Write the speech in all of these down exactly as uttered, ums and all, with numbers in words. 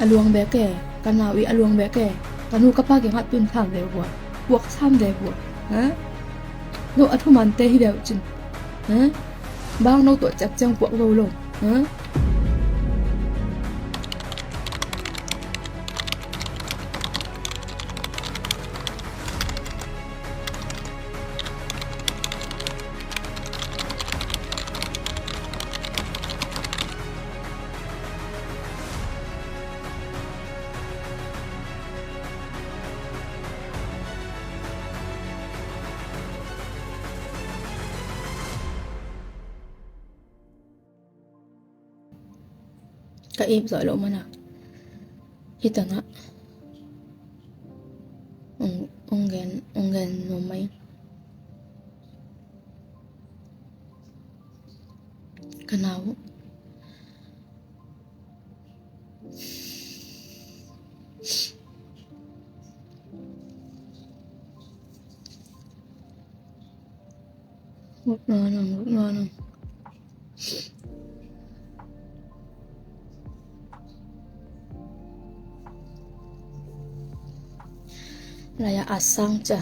A luang bek e, ka nau i a luang bek e, ka nu ka pa kiangah tun tham ve vua, puak sam ve vua. Ha? No a thumante hi ve uh cin. Ha? Bang no tuah ciak ciang puak zo lo. Ha? Ka ip zawh loh mana hi tangah ong, ong gen, ong gen nuam mai. Ka nau. Guk nuanung, guk nuanung. Lai a sang ca.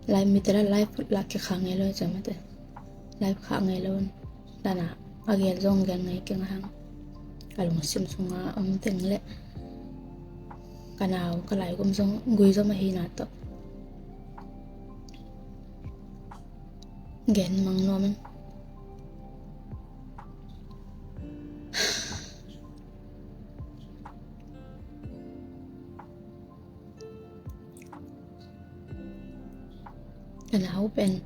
Lai mite la lai phut la kikha ngei lo ca mate. Lai kha ngei lo. Dana a gel zong gel ngei keng hang. Ka lungsim sunga om teng le ka nau ka lai gum zong gui zom ahi na tawh gen mang nuam in. Ka nau pen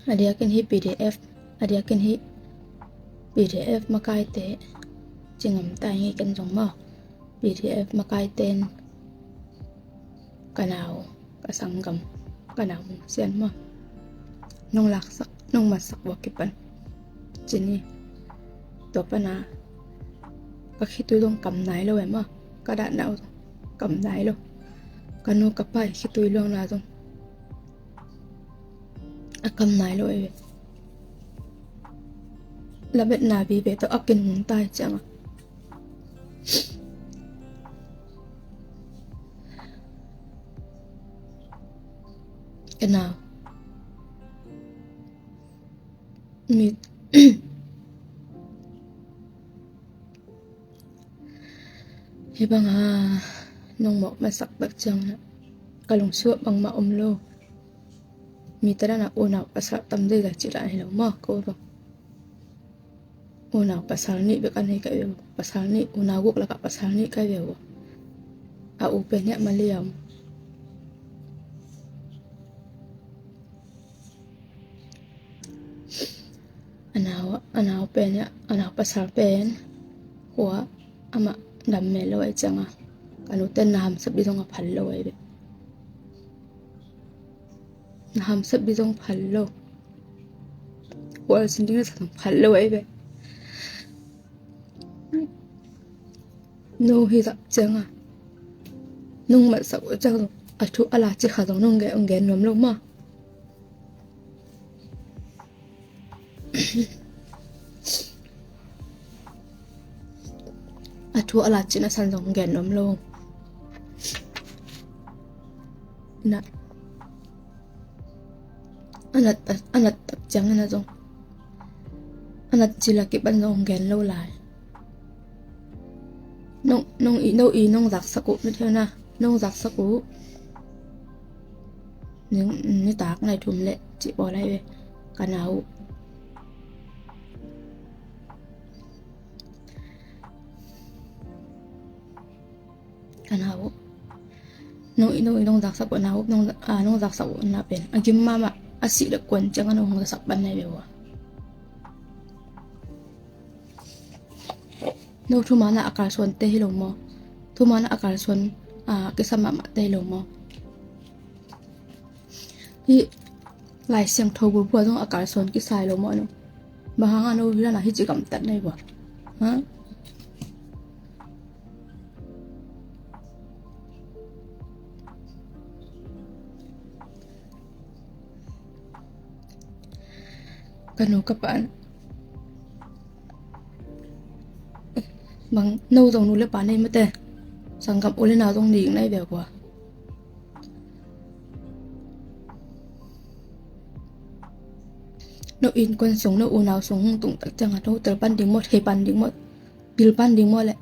a diakin hi P D F, a diakin hi P D F makaite cingam tai ngi ken zong maw. P D F makaiten ka nau, ka sanggam, ka nau sian maw. Nong laksak, nong matsak vua kipan cini. Tua pana ka khitui zong kam nai lo e maw. Ka dah nau zong kam nai lo. Ka nu ka pa i khitui luang na zong a kam nai lo e ve. Labetna vive tawh a kinung tai cianga ka nau mit hi banga nong mawh masak bek ciang na ka lungsuah bangmah om lo. Mi ta dana unau pasal tam dei la ci la hi lo maw ko bang. Unau pasal nih bek a nei ka ve uh. Pasal nih, unau guk lakah pasal nih ka ve uh. A u pen hiah Malaysia om. A nau, a nau pen hiah, a nau pasal pen khua amah dam mel lo ai cianga ka nute na hamsap dih zong a phal lo ai ve. Na hamsap dih zong phal lo. Kual sin ding na sa zong phal lo ai ve. No hi zak cianga nung matsak uh ciang zong a thu a la ci kha zong nung gen, ong gen nuam lo ma. A thu a la cin a san zong gen nuam lo. Na a nat, a nat tak ciang na zong a nat ci la kipan zong gen lo lai. Nong, nong i, no i nong zaksak uh, na theu na nong zaksak uh. Ning, nitak nai thum le ci pawl ai ve ka nau. Ka nau. Nong i, nong i nong zaksak uh, nau nong, a, nong zaksak uh na pen a gim mama a sih le kuan ciang a nong hong zaksak pan nai ve ua. No thumana a kalsuan te hi lo maw? Thumana a kalsuan, a, kisam mahmah te hi lo maw? Hi Lai Siangtho bulphuh zong a kalsuan kisai lo maw no? Bang hanga no hi lana hi ci gamtat nei bua? Ha? Ka nu ka pa in bang, no zong nu le pa nei mate, sanggam u le nau zong nei ding nai ve kua. No innkuan sung, no unau sung hong tung tak ciangin no tel pan ding maw, thei pan ding maw, pil pan ding maw leh.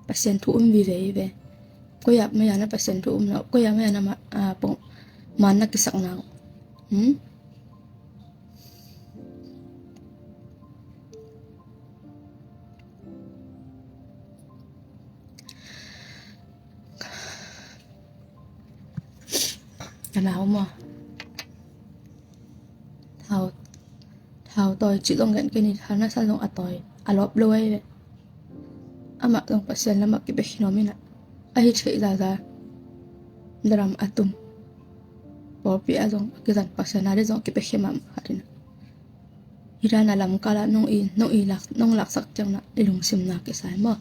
Pasian thu um vive hi ve. Koi ah maya na Pasian thu um na, koi ah maya na ma, a, pong, man na kisak na. Hmm? Ka nau maw? Thau, thau tawi cih zong gen kei ni, thau na san zong a tawi, a lawp lo ahi ve. Amah zong Pasian lamah kibek hi nuam in ah, a hi theih zaza daram a tum. Pawlpi ah zong a kizan Pasian a dih zong kibek hi mahmah khat in ah. Hi dan a lamkal ah nong i, nong i lak, nong laksak ciang na i lungsim na kisai maw?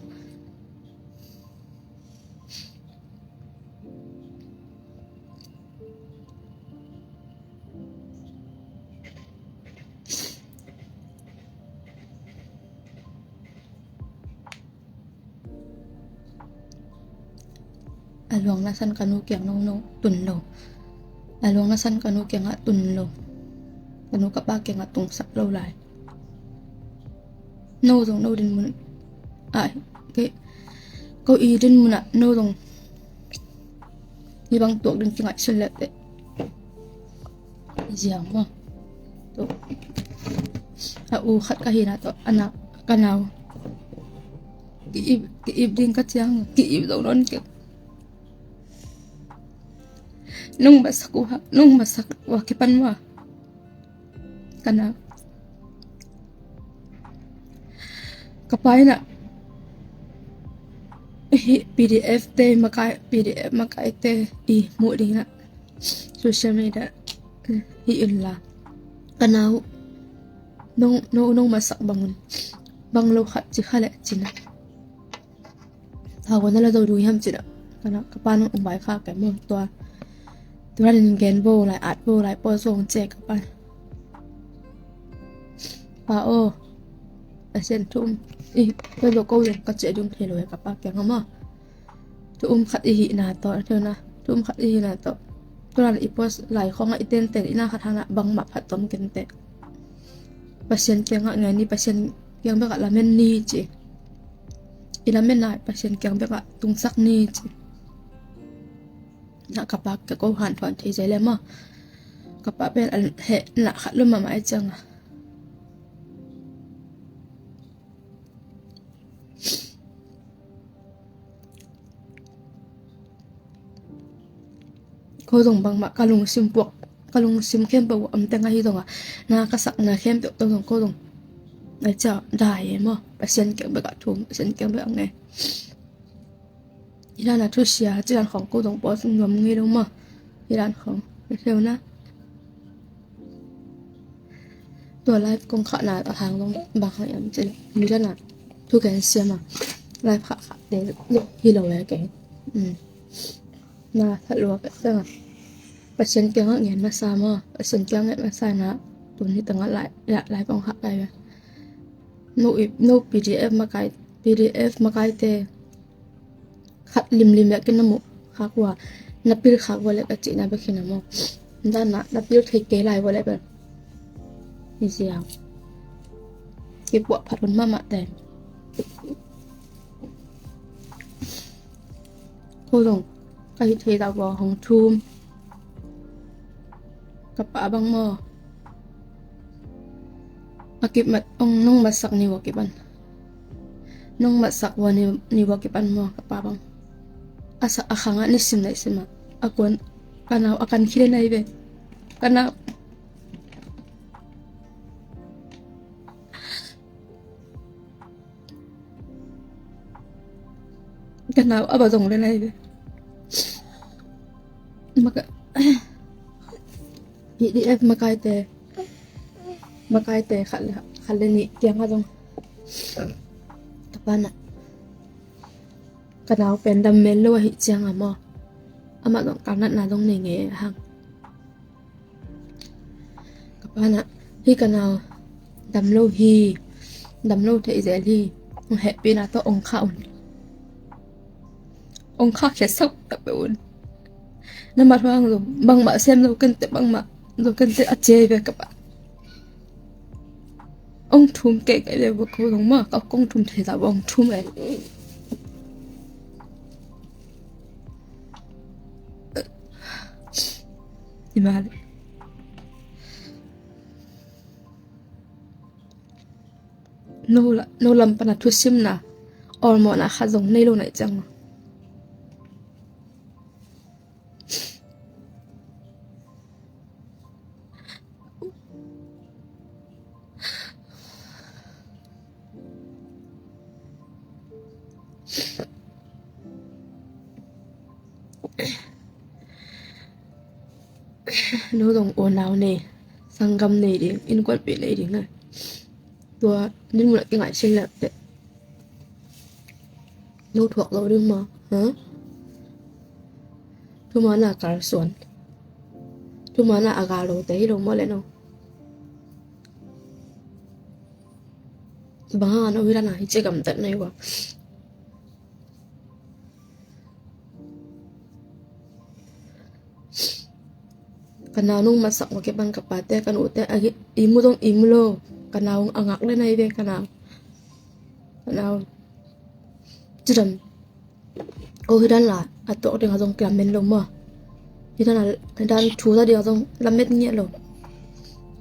A luang na san ka nu kiang nong, nong tun lo. A luang na san ka nu kiangah tun lo. Ka nu ka pa kiangah tungsak lo lai. No zong no dinmun ah, kei, ko i dinmun ah no zong hi bang tuak ding kingaihsun le teh. Ziang maw? Tua, a u khat ka hi na tawh, a na, ka nau ki-ip, ki-ip ding ka ciang, ki-ip zo nawn kei. Nong masak uh ha, nong masak uh a kipan uh a, ka nau. Ka pa in ah hih P D F te makai, P D F makai te i muh ding in ah social media hi in la, ka nau, nong, nong, nong masak bang un, bang lo khat ci kha leh ci na. Thau na la zo dui hiam ci na. Ka na, ka pa nong um bai kha kei maw tua. Tua ran in gen bo lai, at bo lai, pawh zong ci ka pa. Pa aw, Pasian thu um, i, tua lo ko zong ka ci ding thei lo e ka pa kiang a maw. Thu um khat i hihna tawh, a theu na, thu um khat i hihna tawh. Tua ran i post lai khong ah i tenten i na khat hang na bangmah phat tom kei teh. Pasian kiangah ngen ni, Pasian kiang bekah lamen ni ci. I lamen lai Pasian kiang bekah tungsak ni ci. Na ka pa ka ko hanthawn thei zai le maw. Ka pa pen a heh na khat lo mahmah i ciang a. Ko zong bangmah ka lungsim puak, ka lungsim khempeuh uh om teng ahi zong a, na ka sakna khempeuh tawh zong ko zong ai cia dai e maw. Pasian kiang bek ah thum, Pasian kiang bek ah nge. Hi dan a thusia ci dan khong ko zong pawl sung nuam ngei lo maw. Hi dan khong, na theu na. Tua live kong khahna a hang zong bang hang hiam cih leh, mi dan a thugen siam a live khahkhahte hi lo e kei. Na that lua pek ciang a Pasian kiangah ngen masa maw, Pasian kiang ngen masa na. Tun hi tengah live, live kong khah kai ve. No i, no P D F makai, P D F makaite khat limlim leh kin na muh khak uh a, na pil khak uh a leh ka cihna bek hi na maw. Dan a na pil thei kei lai uh a leh bel hi ziau. Kipuah phat hun mahmah te. Ko zong ka hih thei tak uh a hong thum. Ka pa bang maw. A kip mat, ong nong matsak ni uh a kipan. Nong matsak uh a ni, ni uh a kipan maw ka pa bang. A sak a khang a nisim nai sim a. A kuan ka nau a kan khile nai ve. Ka nau. Ka nau a ba zong le lai ve. Maka, P D F makaite, makaite khat le, khat le nih kiang a zong ka pa na. Ka nau pen dam mel lo ahih ciangin maw, amah zong kalnatna zong nei ngei a hang. Ka pa in ah, hih ka nau dam lo hi, dam lo thei zel hi, hong hehpihna tawh ong khah un. Ong khah khiatsak taktak un. Na mat hang lo, bangmah sem lo kei inteh, bangmah lo kei inteh, a ci ve ka pa. Ong thum kei kei le bua ko dong ma, ka kong thum thei ta bua ong thum e. Ima le. No la, no lam pana thusimna, awlmawhna khat zong nei lo nai ciang. No dong unau nei, sanggam nei ding, innkuanpih nei ding a. Tua dinmun a kingaihsun leh teh. No thuak lo ding maw, ha? Thuman a kalsuan. Thuman a a gal lo te hi lo maw le no. Bang hang a no hi dan a hi ci gamtat na hi ua. Ka nau nong matsak mah kipan ka pate, ka nute a hi, i mu dong i mu lo. Ka nau a ngak le na hi ve ka nau. Ka nau. Cidam. Ko hi dan la, a tuak ding a zong kilamen lo maw. Hi dan a, hi dan thu ta ding a zong lamet ngiat lo.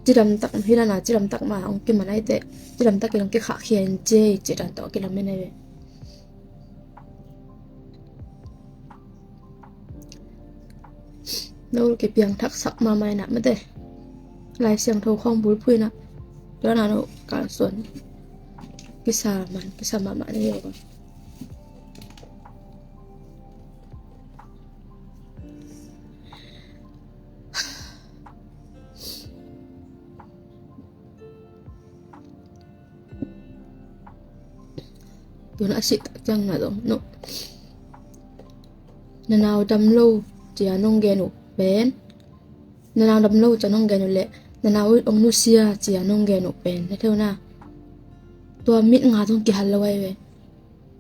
Cidam tak, hi dan a cidam tak ma ong kiman ai te. Cidam tak i long kikhah khia in ci, ci dan tawh kilamen ai ve. No kipiang thaksak mahmah in ah mate. Lai Siangtho khawng bulphuh in ah. Tua na no kalsuan. Kisa man, kisa mahmah ni yo. Tuna a sih tak ciang na zong no. Na nau dam lo ci a nong gen uh pen. Na nau dam lo ci a nong gen uh leh. Na nau ong nusia ci a nong gen uh pen. Na theu na. Tua mit nga zong kihal lo ai ve.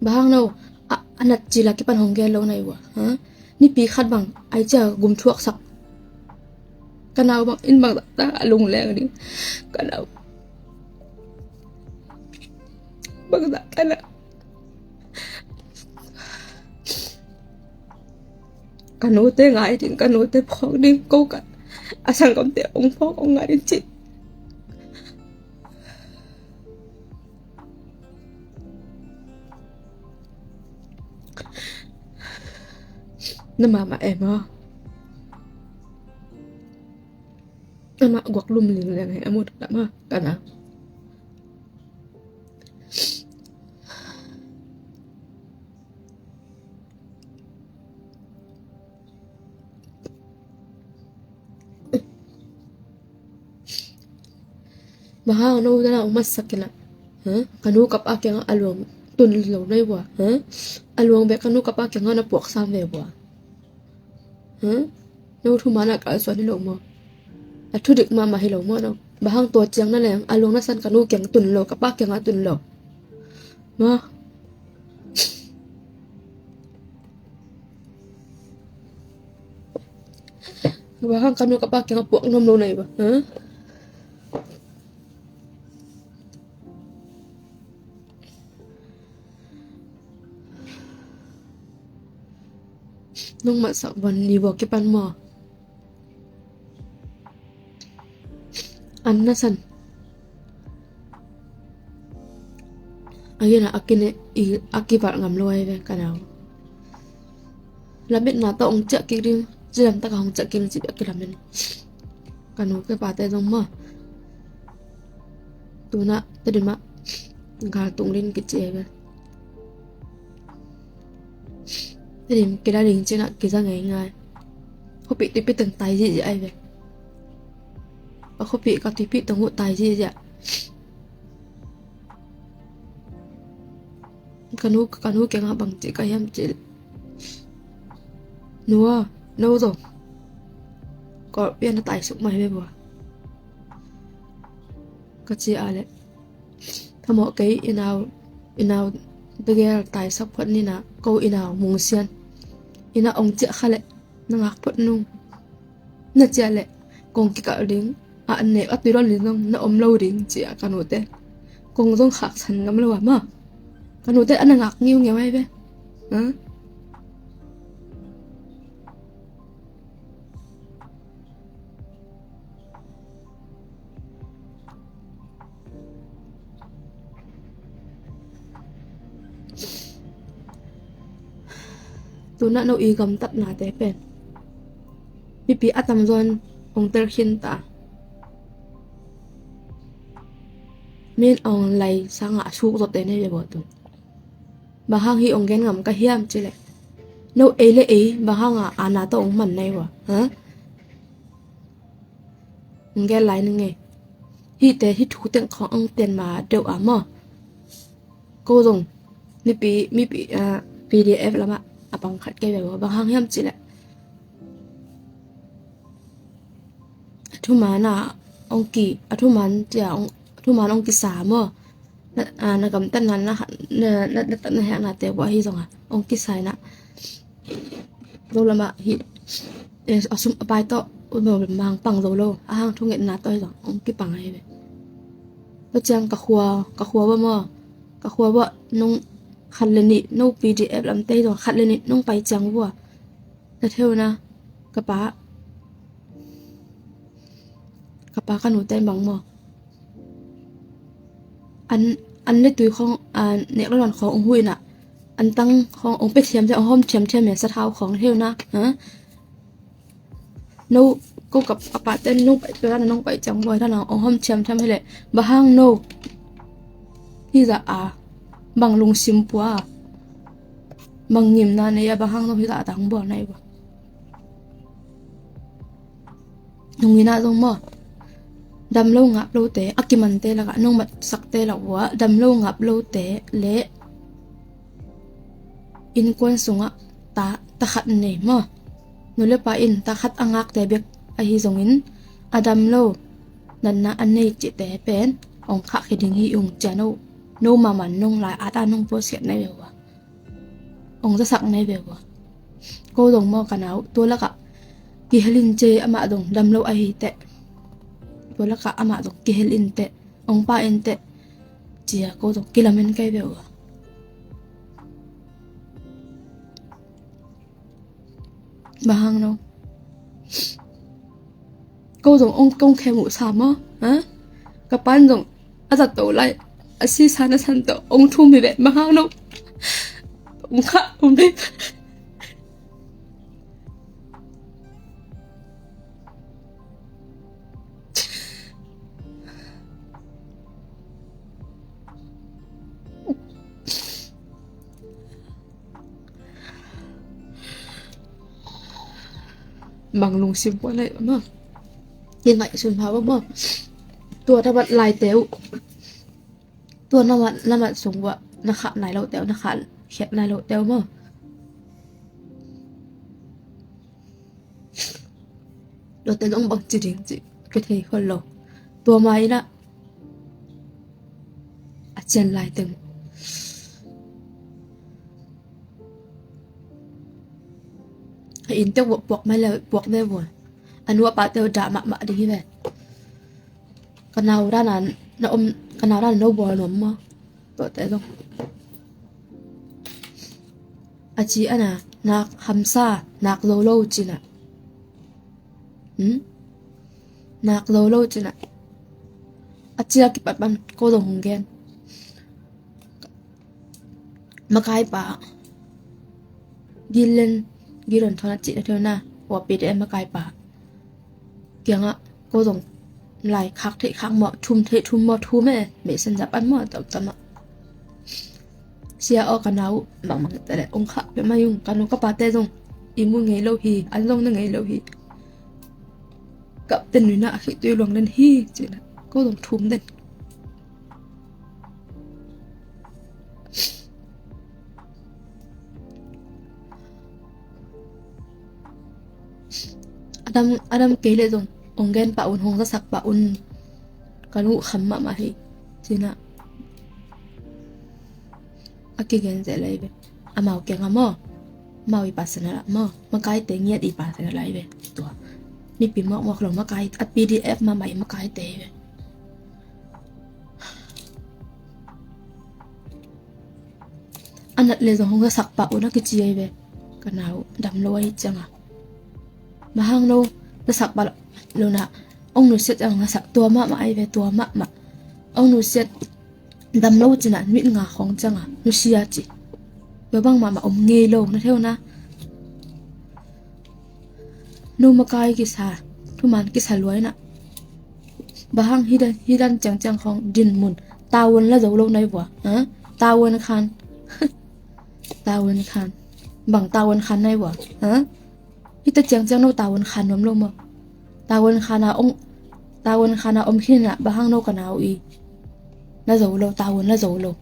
Bang hang no, a, a nat cil a kipan hong gen lo na hi ua, ha? Nipi khat bang, ai cia gum thuaksak. Ka nau bang, in bang zah ta a lungleng ding. Ka nau. Bang zah ta na. Ka nute ngai ding, ka nute phawk ding, ko ka. A sanggamte ong phawk, ong ngai ding ci. Na mahmah em aw. Amah guak lum ling leng he a mut lam a ka na. Bang hang no dana ong matsak kei la. Ha? Ka nu ka pa kiangah a luang tun lo na hi ua. Ha? A luang bek ka nu ka pa kiangah na puak sam ve ua. Ha? No thuman a kalsuan hi lo maw? A thudik mahmah hi lo maw no? Bang hang tua ciang na leng a luang na san ka nu kiang tun lo, ka pa kiangah tun lo. Maw? Bang hang ka nu ka pa kiangah puak nuam lo na hi ua. Ha? Nong matsak van ni ua kipan maw? An na san. A gina a kine i a kivalh ngam lo ai ve ka nau. Lametna tawh hong ciah kik ding, cidam taka hong ciah kik ding ci bek kilamen. Ka nu ka pate zong maw. Tuna Tedim ah gal tung ding kici ai ve. Tedim kila ding cina kiza ngei ngai. Khuapi tuipi teng tai zizi ai ve. A khuapi ka tuipi teng uh tai zizi ah. Ka nu, ka nu kiangah bang ci ka hiam cih leh, "Nu aw, no zong kawlpi ah na taisuk mai ve vua," ka ci a leh, "Thamawh kei, i nau, i nau tegel taisak phot ni na, ko i nau Mungsian ina ong ciah kha leh na ngak phot nung. Na ciah leh kong kikalh ding, a nek a tui lon ding zong na om lo ding," ci a ka nute. Kong zong khaksan ngam lo a maw. Ka nute a na ngak ngiungeu ai ve. Ha? Tunah no i gamtatnate pen mipi a tamzaw in hong tel khin ta. Min ong lai sangah a suk zawte nei ve baw tun. Bang hang hih ong gen ngam ka hiam cih leh, no ei le ei bang hangah aana tawh ong man nai ua, ha? Ong gen lai ning ei. Hihte, hih thu teng khawng ong ten ma deuh a maw. Ko zong mipi, mipi, ah, P D F lamah a pang khat kei ve ua. Bang hang hiam cih leh, a thuman a ong ki, a thuman cia ong, a thuman ong kisa maw. Na, ah, na gamtatna, na, na, na, na, na heknate ua hi zong a ong kisa ina, zo lamah hih, eh, a sum a pai tawh, u no mang pang zo lo, a hang thungetna tawh hi zong ong kipang ahi ve. Tua ciang ka khua, ka khua ua maw, ka khua ua nong khat le nih, no P D F lamte hi zong khat le nih nong pai ciang ua, na theu na, ka pa, ka pa ka nute bang maw, an, an le tui khawng, a, nek le luan khawng ong huina, an tang khawng ong pe thiam thiam, ong hawm thiam thiam, mesa thau khawng theu na, ha? No, ko ka, a pate no pai, tua na nong pai ciang buai na ong hawm thiam thiam hi leh, bang hang no hih zah a, bang lungsim pua, bang ngimna nei a, bang hang no hih zah a tang buai na i ua. Nung ina zong maw, damlo ngaplote, a kimante lakah nong matsakte lak ua, damlo ngaplote le innkuan sungah ta, ta khat nei maw. Nu le pa in ta khat a ngakte bek ahi zongin, a damlo natna a nei cihte pen ong khahkhia ding hi ung cia no, no mahmah nong lai at a nong puaskhiat na i ve ua. Ong zasak na i ve ua. Ko zong maw ka nau, tua lakah kihel in ce, amah zong damlo ahi teh. Tua lakah amah zong kihel in teh, ong pa in teh, cia ko zong kilamen ka i ve ua. Bang hang no. Ko zong ong, kong khem uh sa maw, ha? Ka pan zong a zato lai, a sisa na san tawh ong thum hi ve, bang hang no. Ong khah, ong be. Bang lungsim pua lai maw. Kingaihsun hau maw. Tua na mat laite uh, tua na mat, na mat sung uah na khah nai lote uh, na khah khiat nai lote uh maw. Tuate zong bang ci ding cih ka thei khol lo. Tua ma inah a cian lai teng a innte uh puak mai le puak ve vua. A nu a pate uh dah mahmah ding hi ve. Ka nau dana na om, ka nau dana no bawl nuam maw? Tuate zong a ci ana, nak hamsa, nak zo lo cinah. Hmm? Nak zo lo cinah. A cia kipat pan ko zong hong gen. Makaipa Gillen, Gillen thawn a cih na theu na, uapi te makaipa kiangah ko zong lai khak theih khak mawh, thum theih thum mawh, thum e, messenger pan mawh tamtam ah. Sia aw, ka nau uh bangmang tale ong khah pia mai ung, ka nu ka pate zong i mu ngei lo hi, an zong na ngei lo hi. Kapten nuina a khih tui luang den hi cinah ko zong thum den. A dam, a dam kei leh zong hong gen pah un, hong zasak pah un. Ka lungkham mahmah hi. Cinah a kigen zel lai ve. Amau kengah maw, amau i personal ah maw, makaite ngiat i personal lai ve. Tua mipi mawkmawk lo makai, a P D F mahmah i makaite hi ve. A nat le zong hong zasak pah un a kici ahi ve. Ka nau dam lo ahi cianga, bang hang no zasak pah lo na, hong nusiat ciang zasak, tua mahmah ahi ve, tua mahmah. Hong nusiat dam lo cinah mit nga khong cianga nusia ci. Tua bang mahmah om ngei lo na theu na. No makai kisa, thuman kisa luai na. Bang hang hidan, hidan ciangciang khong dinmun. Tavuan la zo lo nai vua, ha? Tavuan khan. Tavuan khan. Bang tavuan khan nai vua, ha? Hita ciangciang no tavuan khan nuam lo maw? Tavuan khan a ong, tavuan khan a om khin na, bang hang no ka nau i la zo lo, tavuan la zo lo.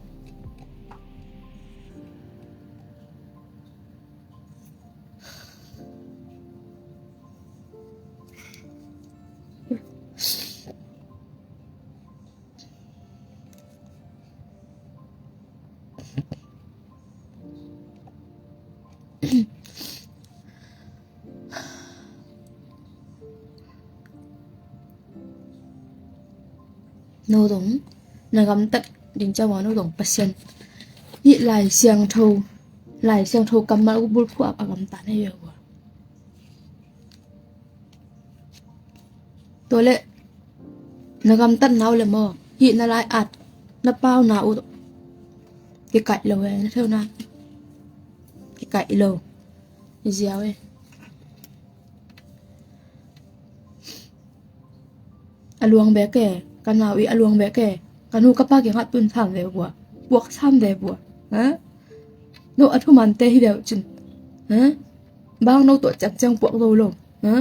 No dong na gamtat ding ciang a, no dong Pasian hih Lai Siangtho, Lai Siangtho kammal uh bulphuh a gamta na hi uh a. Tua leh na gamtatna uh le maw, hih na lai-at na pauna uh kikaih lo e, na theuna kikaih lo. I ziau e. A luang bek e, ka nau i a luang bek e. Ka nu ka pa kiangah tun sam ve bua, puak sam ve bua, ha? No a thumante hi ve uh cin, ha? Bang no tuah ciangciang puak lo lo, ha?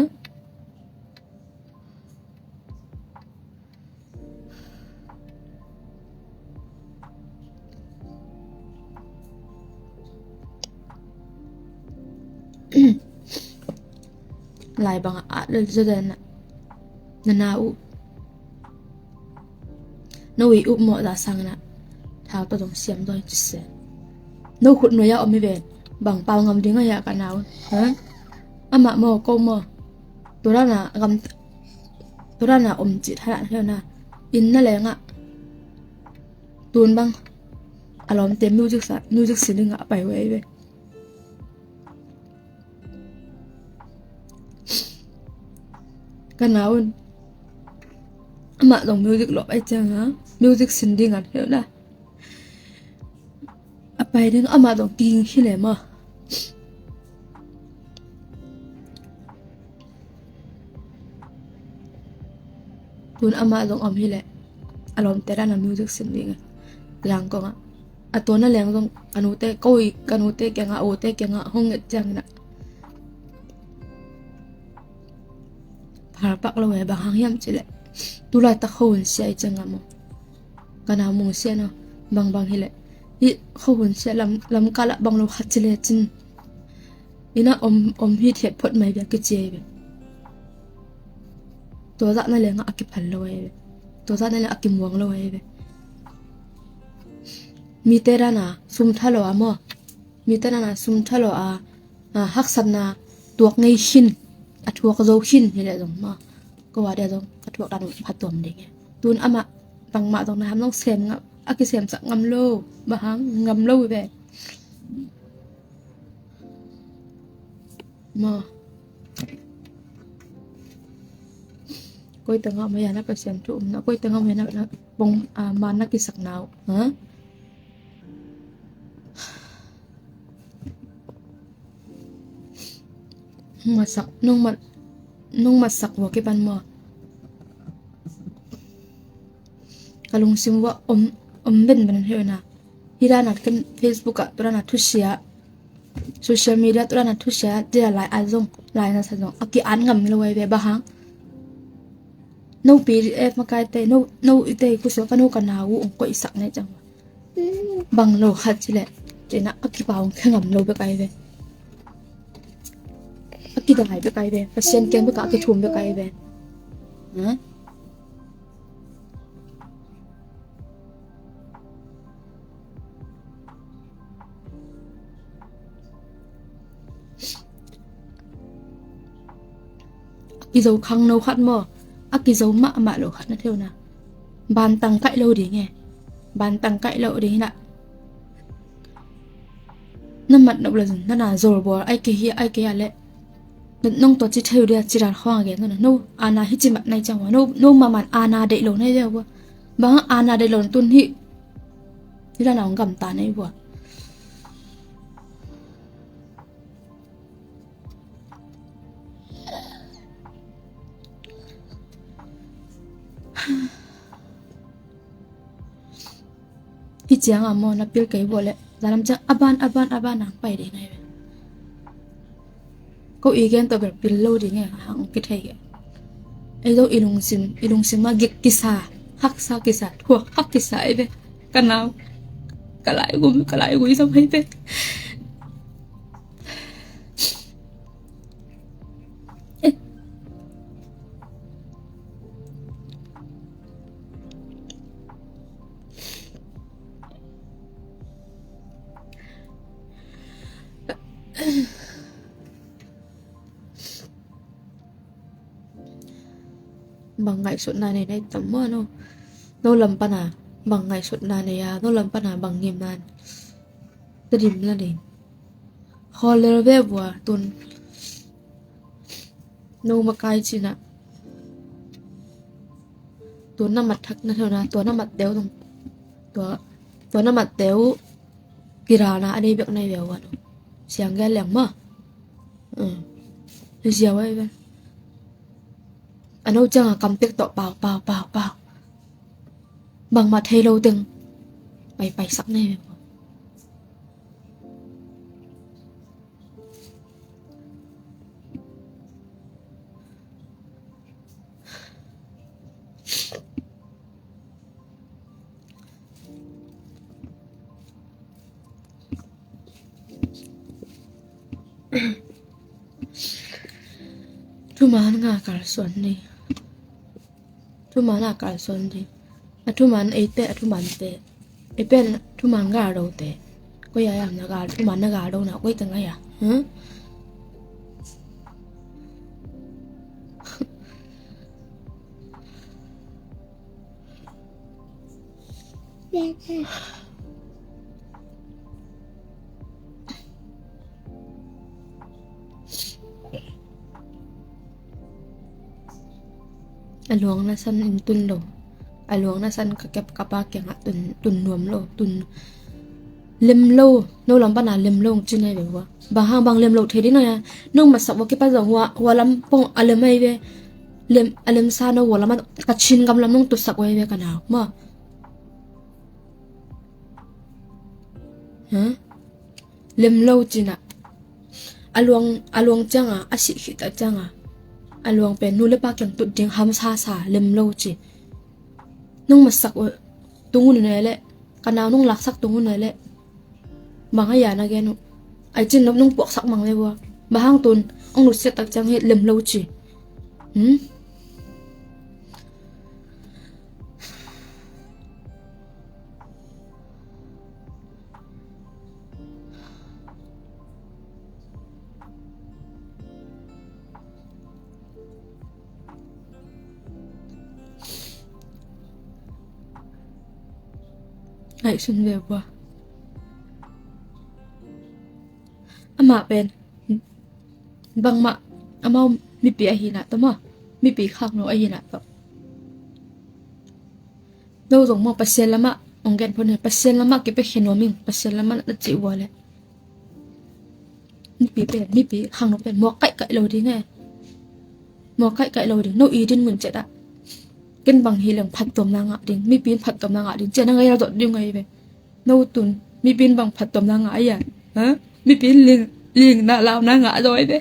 Lai bangah at lel zaw den na, na nau uh, no i upmawh za sangin ah thau tawh dong siam dawi ci se. No khut nuai-ah om hi ve. Bang pau ngam ding a hiah ka nau, ha? Amah maw, ko maw? Tua dana gam, tua dana om cih thadah na hiau na. Inn na lengah tun bang a lawmte music sa, music sin dingah a pai uh ei ve. Ka nau un amah zong music lawp ei ciang a, music sin dingah hiau na. A pai ding amah zong ting hi le maw? Tun amah zong om hi le, a lawmte dana music sin ding a, Zangkong ah. A tua na leng zong ka nute, ko i ka nute kiangah, a ute kiangah hong nget ciangin ah phalpak lo e. Bang hang hiam cih leh, tulaitak khuahun sia i ciangah maw, ka nau mung sia no, bangbang hi leh, hih khuahun sia lam, lamkal ah bang lo khat ci lecin, inn ah om, om hi thiat phot mai bia kici ei ve. Tua zah na lengah a kiphal lo ei ve. Tua zah na lengah a kimuang lo ei ve. Mite dana sum tha lo a maw, mite dana sum tha lo a, a, haksatna tuak ngei khin, a thuak zo khin hi leh zong maw, ko a dia zong ka thuak dan pha tuam ding e. Tun amah bangmah zong na ham zong sem ngam, a kisemsak ngam lo, bang hang ngam lo ve. Maw, koi tengah maya na Pasian thu um na, koi tengah maya na, na pong, a, man na kisak nau, ha? Masak, nong mat, nong matsak vua kipan maw? Ka lungsim vua om, om benben hi na. Hi dana ken Facebook ah tua dana thusia, social media tua dana thusia, tia lai a zong, lai na sa zong a ki-at ngam lo ei ve. Bang hang? No P D F makaite, no, no ite kusuak a no ka nau uh ong koihsak ne ciang bang lo khat ci leh, cina a kipau ong khe ngam lo bek ai ve. A Kidai bek ai ve, Pasian kiang bek a kithum bek ai ve. Ha? A kizo khangno khat maw, a kizo mahmah lo khat na theu na, bantang kaih lo ding e. Bantang kaih lo ding hi na. Na mat nop le zong na na zol bawl ai kei hi, ai kei a leh nong tawh ci thei uh dia, ci dan khawng a gen no na. No ana hi ci mat nai ciang ua, no, no maman ana deih lo nai dia ua. Bang ana deih lo na tun hi. Hi dan a hong gamta nai ua. Hi ciang a maw na pil kei buah leh zalam ciang a ban, a ban, a ban nang pai dei nai ve. Ko i gen tawh bel pil lo ding e, hang kithei e. Ei lo i lungsim, i lungsim a gik kisa, haksa kisa, thuak hak kisa ei ve. Ka nau, ka lai gum, ka lai gui zong hei ve. Bang ngaihsutna nei na i tam maw no? No lam pana bang ngaihsutna nei a, no lam pana bang ngimna Tedim la ding. Khawl lel ve vua tun. No makai cina. Tua na mat thak na theu na, tua na mat teu tung. Tua, tua na mat teu. Kirana a dei bek na i veu vua no. Siang gel leng ma. Ziau ai ve. A no cianga kam tek tawh pau, pau, pau, pau. Bangmah thei lo teng pai, paisak nei ve. Thuman nga kalsuan ni. Thuman a kalsuan ding. A thuman ei peh, a thuman peh. Ei pen thuman gal do te. Koi a yam na gal, thuman na gal do na koi teng a ya. Huh? A luang na san in tun lo. A luang na san ka kep ka pa kiangah tun, tun nuam lo. Tun lem lo. No lam pana lem lo ci nai ve ua. Bang hang bang lem lo thei ding na ya. Nong masak ua kipan zong hua, hua lam pong a lem ai ve. Lem, a lem sa no hua lam a ka Chin gam lam nong tusak ua ai ve ka nau. Ma. Huh? Lem lo cina. A luang, a luang cianga, a sih khita cianga. A luang pen nu le pa kiang tut ding ham sa sa, lem lo ci. Nong masak uh, tung un ne le. Ka nau nong laksak tung un ne le. Bang a ya na gen uh. Ai cin nong puaksak mang le vua. Bang hang tun, ong nusiat tak ciang hi lem lo ci. Hmm? Ngaihsun ve bua. Amah pen bangmah amau mipi ahina tawh maw, mipi khakno ahina tawh. No zong maw Pasian lamah ong gen phone, Pasian lamah kipia khe nuam ing, Pasian lamah na cih ua le. Mipi pen, mipi khangno pen muak kaihkaih lo ding e. Muak kaihkaih lo ding. No i din mun ciat ah ken bang hi leng phattuamna ngah ding, mipi in phattuamna ngah ding ciat na ngai a dot ding ngai ve. No tun mipi in bang phattuamna ngah a ia? Ha? Mipi in ling, lingna launa ngah zaw ai ve.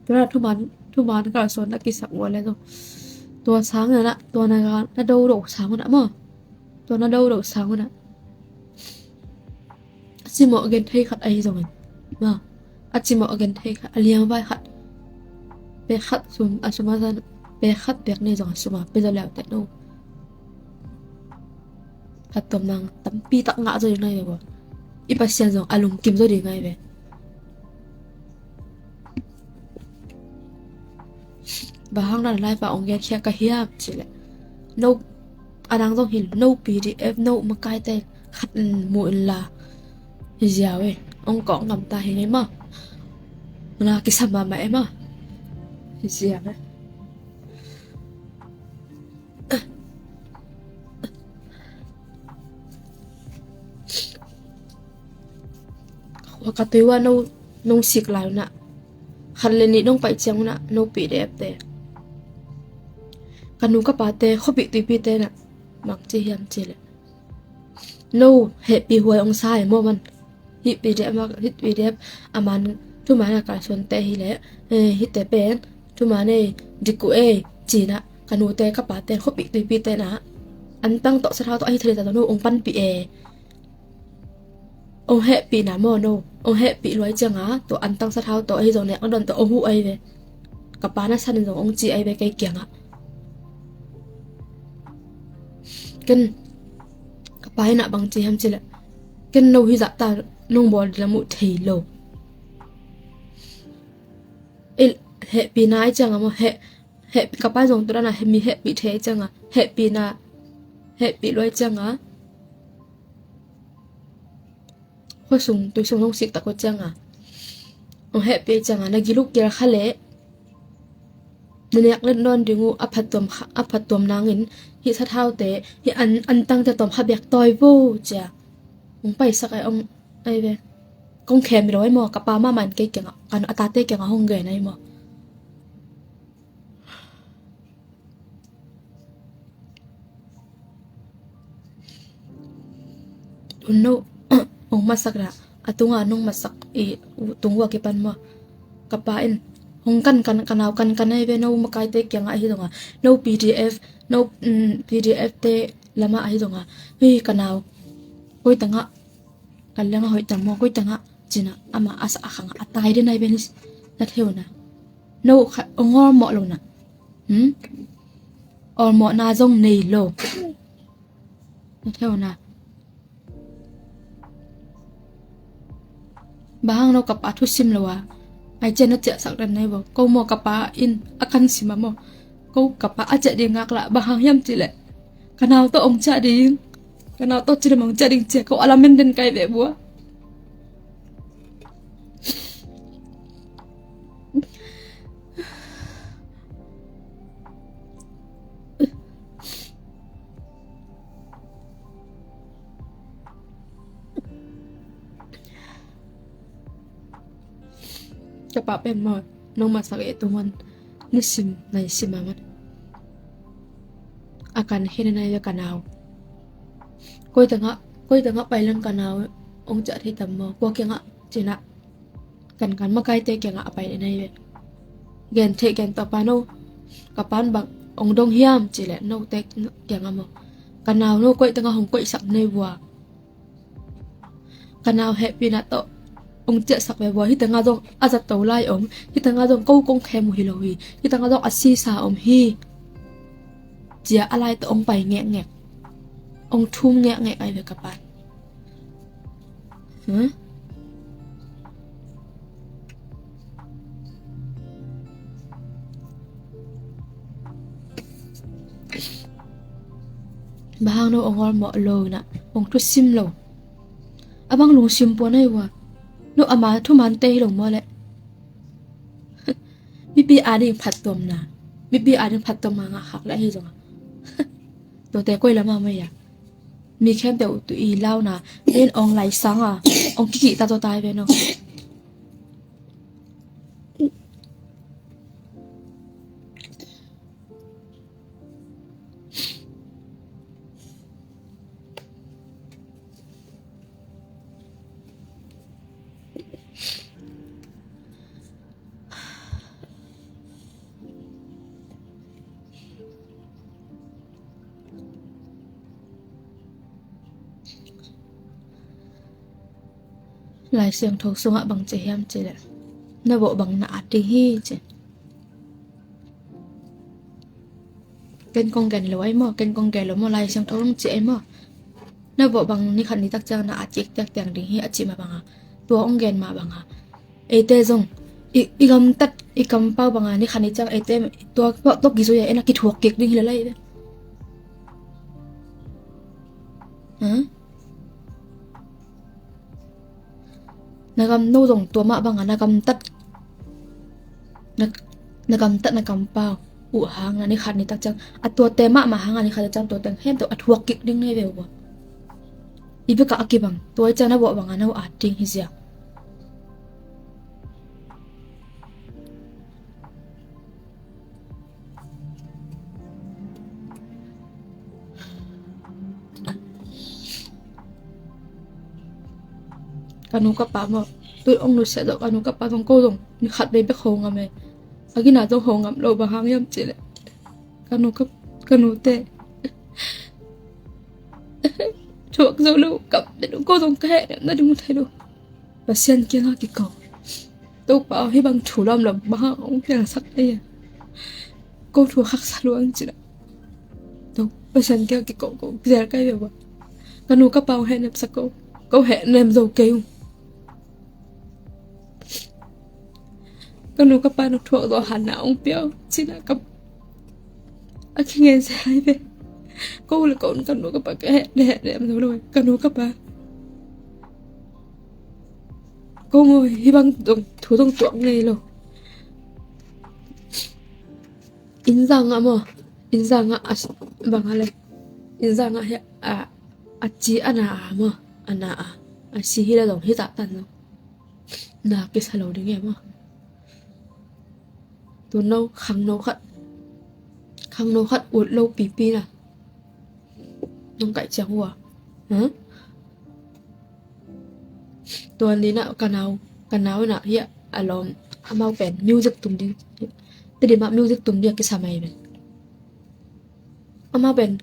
Tua na thuman, thuman kalsuan na kisak ua le zong, tua sang na, tua na, na do do sang na maw. Tua na do do sang na a cimawh a gen thei khat ahi zongin, ma, a cimawh a gen thei khat, a liangvai khat, pek khat sum, a sum a zan, pek khat pek ni zong a sum a pia zaw leute no, phattuam nang tampi tak ngah zaw ding nai ve bua. I Pasian zong a lungkim zaw ding ngai ve. Bang hang na live ah ong gen khia ka hiam cih leh, no, a nang zong hin, no P D F, no makaite khat in mu in la, hi ziau e, ong kawk ngam ta hi ngei maw. Na kisam mahmah e maw. Hi ziau e. Ka tui ua no, nong sik lai unah, khat le nih nong paih ciang unah, no P D F te, ka nu ka pate, khuapih tuipite nah, bang ci hiam cih leh, no hehpih huai ong sa e maw man. Hih P D F, hih P D F a man, thuman a kalsuante hi leh, eh, hihte pen thuman ei, dik uh ei, ci nah, ka nute ka pate, khuapih tuipite nah, antang tawh sathau tawh ahi thei ta tawh no ong panpih e. Ong hehpihna maw no, ong hehpih luai cianga tua antang sathau tawh ahi zong nek na don tawh ong huh ahi ve. Ka pa na san in zong ong ci ahi ve kei kiangah. Ken, ka pa in ah bang ci hiam cih leh, ken no hi zahta nong bawl ding lam uh thei lo. Ei, hehpihna ahi cianga maw, heh, heh, ka pa in zong tua dan a mi hehpih thei ahi cianga, hehpihna, hehpih luai cianga, khuasung tuisung nong sik tak uh cianga, ong hehpih cianga na gil uh kial kha leh, na nek let nawn ding uh a phattuam kha, a phattuam nangin, hih sathaute, hih an, antangte tawm kha bek tawi vo cia ong paisak ai, ong ai ve. Kong khem hi lo ai maw, ka pa mahmah in kei kiangah, a tate kiangah hong gen ai maw. Tun no ong masak dah, a tunga nong masak i tung ua kipan maw. Ka pa in hong kan kan, ka nau kan kan ai ve, no makaite kiangah ahi donga, no P D F, no, mm, P D F te lamah ahi donga, hei ka nau, koi tangah kan leng a hoih tam maw, koi tangah cinah amah a sa a khangah a tai den ai ve ni, na theu na. No kha ong awlmawh lo na. Hmm? Awlmawhna zong nei lo. Na theu na. Bang hang no ka pa thusim lo a, ai cian na ciahsak den nai bo. Ko maw ka pa in a kan sim a maw, ko ka pa a ciah ding ngak lah, bang hang hiam cih leh, ka nau tawh ong ciah ding, ka nau tawh ci leh ong ciah ding cia ko a lamen den kai ve bua. Ka pa pen maw, nong masak eh tu man, nisim naisim a man, a kan hen nai ve ka nau. Koi tangah, koi tangah pai leng ka nau ong ciah thei tam maw, kua kiangah cinah, kan kan makaite kiangah a pai den ai ve. Gen theih gen tawh pa no, ka pan bang ong dong hiam cih leh, note kiangah maw, ka nau no koi tangah hong koihsak nei vua. Ka nau hehpihna tawh ong ciahsak ve vua, hih tangah zong a zato lai om, hih tangah zong ko kong khem uh hi lo hi, hih tangah zong a sisa om hi, cia a lai tawh ong pai ngekngek, ong thum ngekngek ai ve ka pan. Hmm? Bang hang no ong awlmawh lo na, ong thusim lo. A bang lungsim pua nai ua. No ama thuman te hi lo maw leh. Mipi ading phattuamna, mipi ading phattuamna ngah khak leh ahi zonga, tuate koi lama mai a, mi khempeuh tu i launa, min ong lai sanga ong kikih ta zaw tai ve no. Lai Siangtho sungah bang ci hiam cih leh, na vawh bang na at ding hi ci. Ken kong gen lo ai maw, ken kong gen lo maw, Lai Siangtho hong ci ai maw. Na vawh bang ni khat ni tak ciang na at kik tiak tiang ding hi a cih mah bangah, tua hong gen mah bangah, eite zong i, i gamtat i kampau bangah ni khat ni ciang eite tua, tua, tua kizui a en a kithuak kik ding hi lel ai ve. Ha? Na gam no zong tua mah bangah na gamtat, na, na gamtat na kampau uh hang na ni khat ni tak ciang a tuate mahmah hang a ni khat ni ciang tua teng khempeuh a thuak kik ding nei ve uh a. I bekah a kibang tua i ciang na vawh bangah na uh at ding hi zia. Ka nu ka pa maw, tui ong nusia zawh ka nu ka pa zong ko zong ni khat vei bek ho ngam e. A gina zong ho ngam lo bang hang hiam cih leh, ka nu ka, ka nute thuak zo lo, kap de lo, ko zong ka heh na ding thei lo. Pasian kiangah kiko. Topa aw, hih bang thu lawm lawm bang hang hong piangsak ei a, ko thu haksa luang cih a. To, Pasian kiangah kiko ko zel kai ve ua. Ka nu ka pa hong hehnem sa ko, ko hehnem zo kei ung. Ka nu ka pa na thuak zo hanna hong pia uh cih a ka, a kingen se hai ve. Ko le ko ka nu ka pa ka hehnem zo lo, ka nu ka pa. Ko ngoi, hih bang dong, thu dong tuak ngei lo. Inn zangah maw, inn zangah a, bang a le, inn zangah hi a, a ci a na a maw, a na a, a si hi le dong hi ta tan lo. Na kisa lo ding e maw. Tun no, khangno khat, khangno khat ut lo pipi na. Nong kaih ciang ua. Ha? Tua ni na ka nau, ka nau na hi a lawm. Amau pen music tum ding. Te di ma music tum ding a kisa mai pen. Amau pen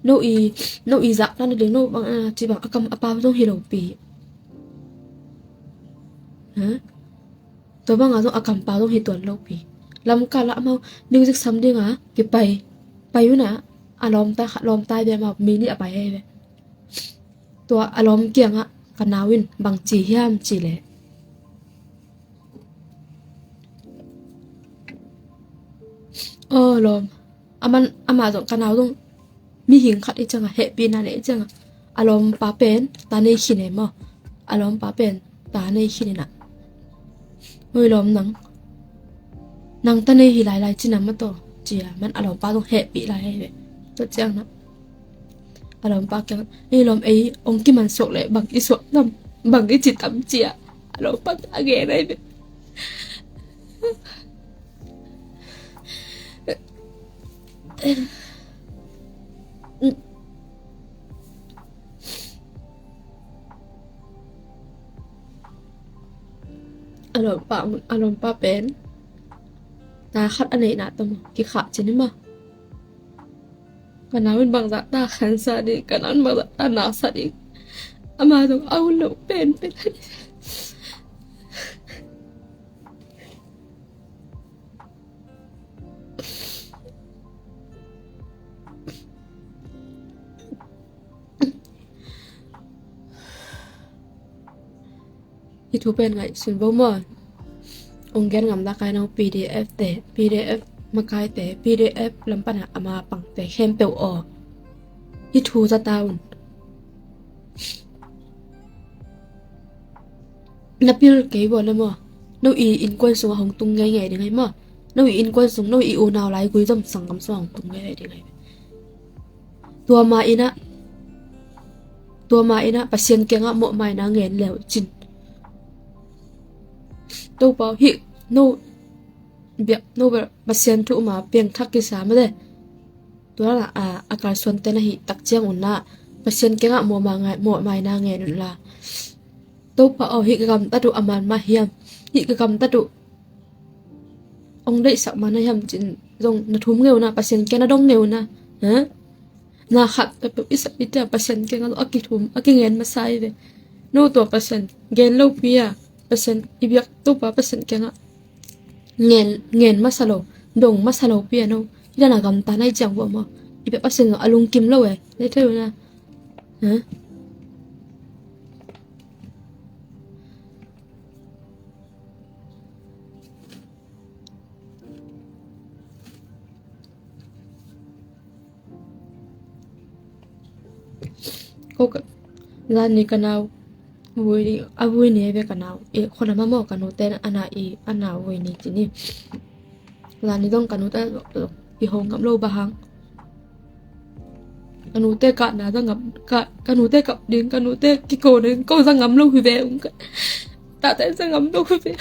no i, no i zak tan ding no bang a ci bang a kam a pau zong hi lo pi. Ha? Tua banga zong a kampau zong hi tuan lo pi. Lamkal ah amau music sam dinga kipai, pai una a lawmta, lawmta ve amau mi nih a pai ei ve. Tua a lawm kiangah ka nau in bang ci hiam cih leh, aw lawm, aman, amah zong ka nau zong mihing khat i ciangah hehpihna nei i ciangah a lawmpa pen ta nei khin e maw. A lawmpa pen ta nei khin inah, hoi lawm nang, nang ta nei hi lailai cina mataw cia man a lawmpa zong hehpih lai hei ve. Tua ciangah a lawmpa kiang, ei lawm, ei ong kiman suak leh bang i suak tam, bang i ci tam cia a lawmpa a gen ai ve. A lawmpa, a lawmpa pen ta khat a neihna tawh maw kikhah cin i maw. Ka nau in bangzah ta khansa ding, ka nau in bangzah ta naksa ding. Ama zong a hun lo pen pen. Hi thu pen ngaihsun vo maw. Ong gen ngam dak ai nong P D F te, P D F makaite, P D F lam pana ama pangte khempeuh aw. Hi thu za ta un. Na pil kei vua le maw. No i innkuan sungah hong tung ngeingei ding ai maw. No i innkuan sung, no i unau lai gui zom sanggam sungah hong tung ngeingei ding ai. Tua ma inah, tua ma inah Pasian kiangah mawhmaina ngen leu cin. Topa aw, hih no biak no bel Pasian thu uma piangthak kisa mate. Tua a, a kalsuante na hih tak ciang unla Pasian kiangah mawhma ngai, mawhmaina ngen unla. Topa aw, hih ka gamtat uh a man mah hiam? Hih ka gamtat uh ong deihsak man a hiam cin zong na thum ngeuna, Pasian kiang na dong ngeuna. Ha? Na khat peuhpeuh i sap i tia Pasian kiangah zong a kithum, a kingen masa i ve. No tua Pasian gen lopi a, Pasian i biak Topa Pasian kiangah ngen, ngen masa lo, dong masa lopi a no. Hi dan a gamta nai ciang vua maw? I biak Pasian zong a lungkim lo e. Nai thei uh na. Hah? Ko ka, zan ni ka nau vui ni, a vui ni ve ka nau. E, khona mamaw ka nute a na i, a na vui ni ci ni. Zan ni dong ka nute i hong ngam lo bang hang. Ka nute ka na za ngam, ka, ka nute ka ding, ka nute kiko ding, ko za ngam lo hi ve ung ka. Tate za ngam lo hi ve.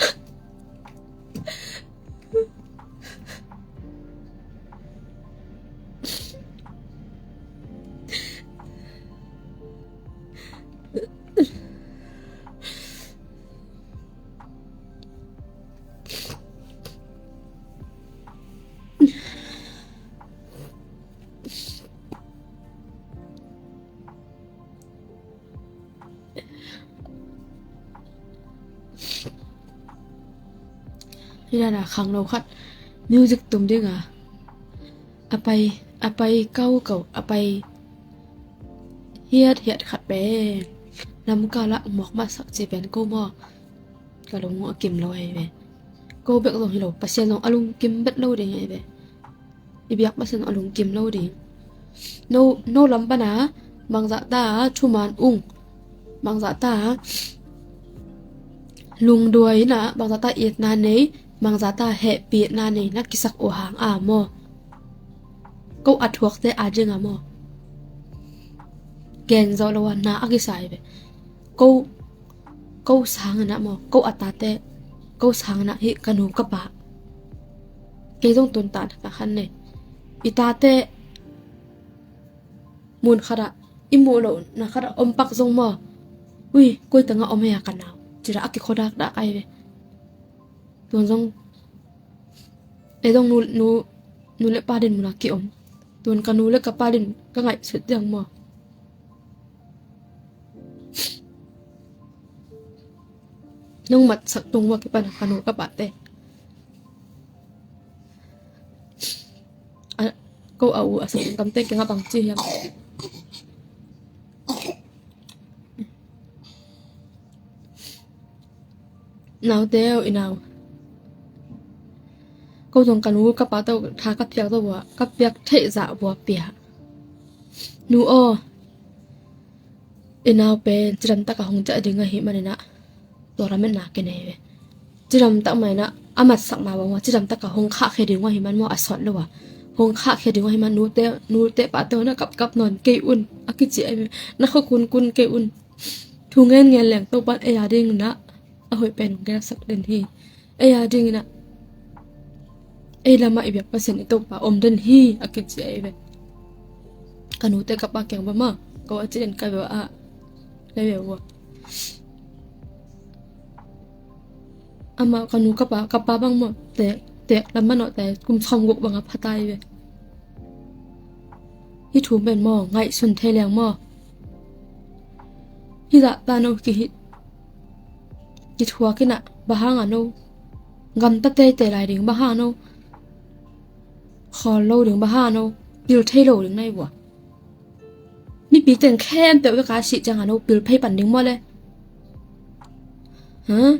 Hi dan a khangno khat music tum ding a, a pai, a pai kau kau, a pai hiat hiat khat pen lamkal ah muak masa ci pen ko maw? Ka lung a kim lo ahi ve. Ko bek zong hi lo, Pasian zong a lungkim bet lo ding ahi ve. I biak Pasian a lungkim lo ding. No, no lam pana bangzah ta thuman ung, bangzah ta lungduai ina, bangzah ta itna nei, bangzah ta hehpihna nei na kisak uh hang a maw? Ko a thuakte a ding a maw? Gen zo lo a na a kisai ve. Ko, ko sangin ah maw, ko a tate, ko sangin ah hi ka nu ka pa. Kei zong tun ta na ka khan nei. I tate mun khat ah, i muh lo na khat ah om pak zong maw? Ui, koi tangah om hei a ka nau. Ci ra a kikhodak dak ai ve. Tuan zong e dong nu, nu, nu le pa din mun a ki om. Tuan ka nu le ka pa din ka ngaihsut diang maw? Nong matsak tung ua kipan ka nu ka pate. A, ko a u a sang kamte kiangah bang ci hiam? Naute aw, i nau. Ko zong ka nu ka pa tawh tha ka piak tawh vua, ka piak theih zah vua pia. Nu aw, i nau pen cidam takah hong ciah ding ahih maninah tua lametna kinei ve. Cidam tak maninah a matsakna bang ua cidam takah hong khahkhia ding uh ahih man maw, a sawt lo a hong khahkhia ding uh ahih man nute, nute pahte uh na kapkap nawn kei un a kici ahi ve. Na khua kunkun kei un. Thu ngenngen leng Topan ei a dinginah a hoih pen hong gelsak den hi. Ei a dinginah ei lamah i biak Pasian i Topa om den hi a kici ahi ve. Ka nute ka pa kiang bama ko a ci den ka ve ah ka ve ua. Amah ka nu ka pa, ka pa bang maw tek, tek lam manawh te kum sawmguk bang a phata ahi ve. Hih thu pen maw ngaihsun thei leng maw? Hih zah ta no kihih kithuak inah bang hang a no gamta teitei lai ding, bang hang a no khawl lo ding, bang hang a no pil thei lo ding na hi vua. Mipi teng khempeuh vek a sih ciang a no pil phei pan ding maw le? Hah?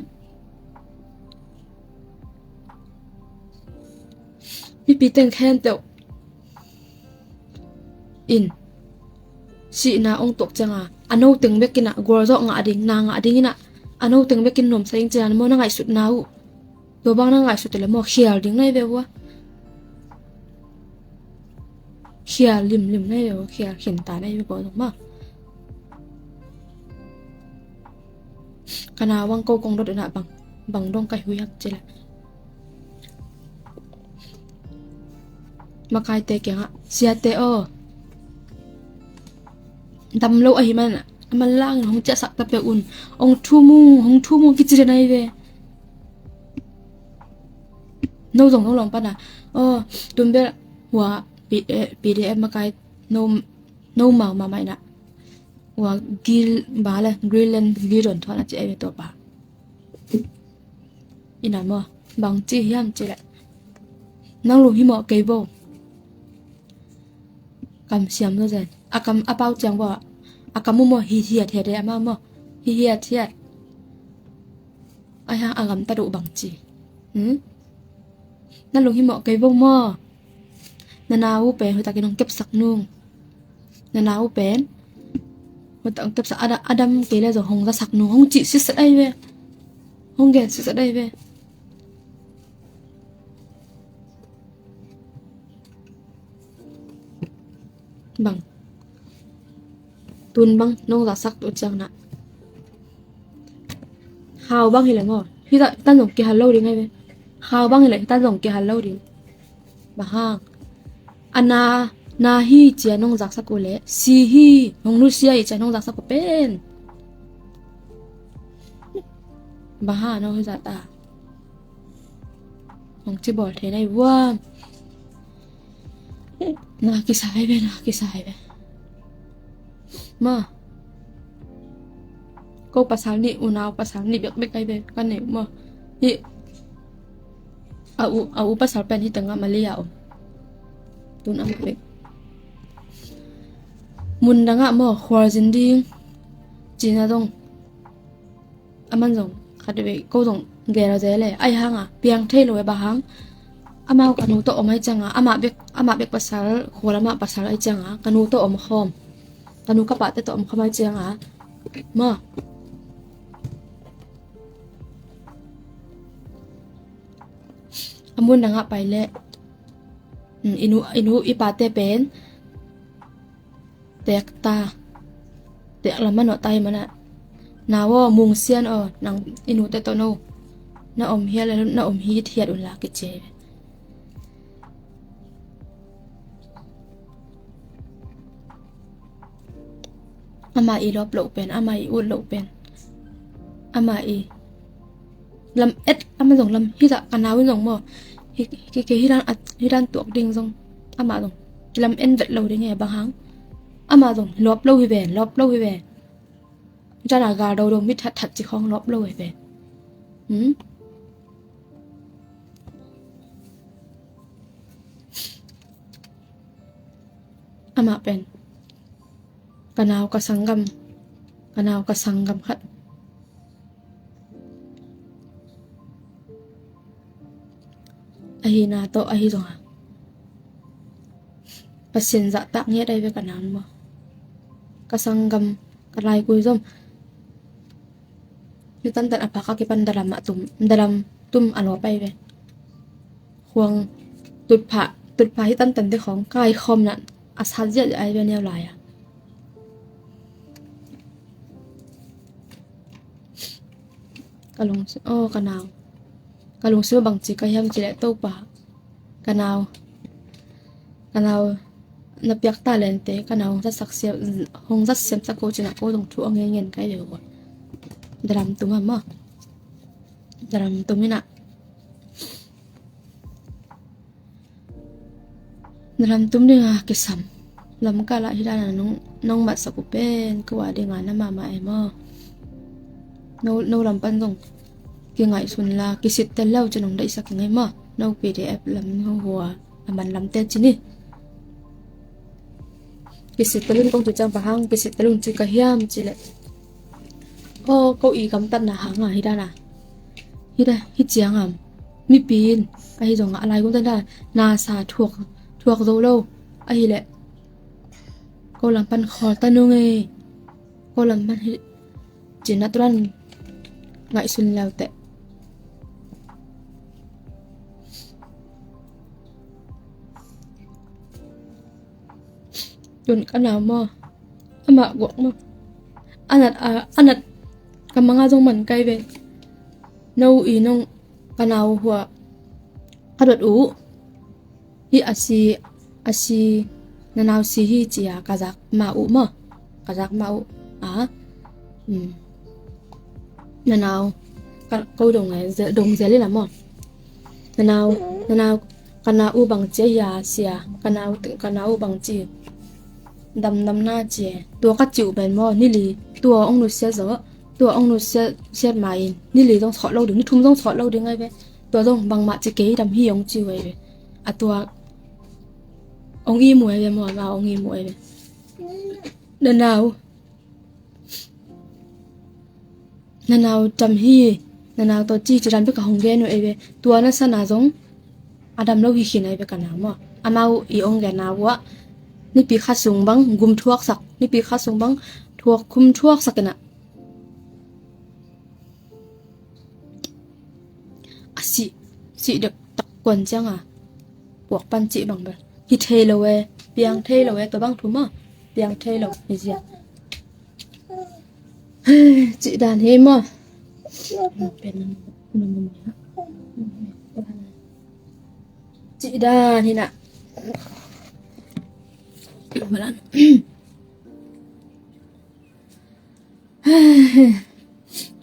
Mipi teng khempeuh in sihna ong tuak cianga a no teng bekin ah gualzawh ngah ding, na ngah ding inah a no teng bekin nuamsa ding cian maw na ngaihsutna uh. Tua bang na ngaihsut le maw khial ding na hi ve ua. Khial limlim na hi ve ua, khial khinta na hi ve ua zong maw. Ka nau bang ko kong dot inah bang, bang dong ka hui hak ci le. Makaite kiangah siate aw, dam lo ahi man a manlang in hong ciahsak ta peuh un. Hong thum ung, hong thum ung kici den ahi ve. No zong no lawng pana aw, tumbel hua P D F makai no, no mau mahmah inah Ua gil ba le Greenland gil don thuan a ci ai ve tua pa. Ina maw, bang ci hiam ci le, nang lung hi mawh kei bo. Kam siam lo zen a, kam a pau ciang bo a, a kam mu maw, hi hiat hiat e ama maw, hi hiat hiat. Ai hang a gamtat uh bang ci. Hmm? Na lung hi mawh kei bo maw. Na nau uh pen hutakin hong kepsak nung. Na nau uh pen hutak hong kepsak, a dam, a dam kei le zong hong zasak nung, hong cih sitset ai ve. Hong gen sitset ai ve. Bang. Tun bang nong zasak tu ciang na. Hau bang hi le maw, hi ta, tan zong kihal lo ding ai ve. Hau bang hi le hi tan zong kihal lo ding. Bang hang. A na, na hi cia nong zaksak uh le, si hi, hong nusia hi cia nong zaksak uh pen. Bang hang nong hi zat a. Hong ci bawl thei nai vuam. Na kisai ve, na kisai ve. Ma. Ko pasal nih, unau pasal nih bekbek ai ve, ka nei uh maw. Hi. A u, a u pasal pen hi tengah Malaysia om. Tun amah bek. Mun dangah maw, khualzin ding. Cina dong. Aman zong khat vei ko zong gel zel e, ai hang a piang thei lo e, bang hang. Amau ka nu tawh om ai ciang a, amah bek, amah bek pasal, khua lamah pasal ai ciang a, ka nu tawh om khawm. Ka nu ka pate tawh om khawm ai ciang a. Ma. A mun dangah pai le. Mm, i nu, i nu, i pate pen. Teek ta. Teek lam a nawh ta hi mana. Nau aw, mungsian aw, nang i nute tawh no. Na om hiat, na om hiat hiat un la kici. Ama i lawp loh pen, ama i ut loh pen. Ama i lam et, ama zong lam hi ta, ka nau in zong maw. Hi, hi, hi, hi dan at, hi dan tuak ding zong. Ama zong lam en vet lo ding e, bang hang. Ama zong lawp lo hi ven, lawp lo hi ven. Jana gal do do mit that that ci khong lawp lo hi ven. Hmm? Ama pen. Ka nau ka sanggam, ka nau ka sanggam khat. Ahi na tawh, ahi zong a. Pasian zahtak ngiat ai ve ka nau maw. Ka sanggam, ka laikui zom. Hi tantan a phak a kipan dalam a tum, dalam tum a lawp ai ve. Khuang tutphah, tutphah hi tantan te khawng kai khawm nan a sat ziah ziah ai ve neu lai a. Ka lungsim, aw ka nau. Ka lungsim a bangci ka hiam ci leh Topa. Ka nau. Ka nau na piak talente, ka nau hong zatsak siam, hong zat siamsak ko cin a ko zong thu a ngei ngen kai ve ua. Dalam tum a maw. Dalam tum in a. Na lam tum ding a kisam. Lam kal ah hi dan a nong, nong matsak uh pen ko a ding a na mahmah e maw. No, no lam pan zong kingaihsun la, kisittel lo ci nong deihsak ing e maw. No P D F lam, no hua a man lamte ci ni. Kisittel un kong ci ciang bang hang, kisittel un ci ka hiam ci leh. Aw, ko i gamtatna hang a hi dan a. Hi dan, hi ciang a mipi in ahi zong a, a lai gumtatna na sa thuak, thuak zo lo. Ahi leh ko lam pan khawl ta nung e. Ko lam pan hi cin a turan ngaihsun leuteh. Tun ka nau maw. Amah guak maw. A nat a, a nat ka mang a zong man kai ve. No i nong ka nau hua ka dot uh. Hi a si, a si, na nau si hi ci a ka zak ma uh maw. Ka zak ma uh a. Um. Na nau ka, ko dong e, dong zel in a maw. Na nau, na nau, ka nau uh bang ci a hia sia, ka nau, ka nau uh bang ci. Damdam na ci e. Tua ka cih uh pen maw, ni li tua ong nusiat zong, tua ong nusiat, siat ma in ni li zong sawt lo ding, ni thum zong sawt lo ding ai ve. Tua zong bangmah ci kei, dam hi ong ci uh ai ve. A tua ong i mu ai ve maw, amau ong i mu ai ve. Na nau Na nau dam hi, na nau tawh ci, ci dan bek a hong gen uh ei ve. Tua na sana zong a dam lo hi khin ei ve ka nau maw. Amau i ong gen na uh ah, nipi khat sung bang gum thuaksak, nipi khat sung bang thuak khum thuaksak in ah, a sih, sih dek tak kuan ciang a, puak pan cih bang bel hi thei lo e, piang thei lo e, tua bang thu maw, piang thei lo hi zia. Cih dan hi maw. Cih dan hi na.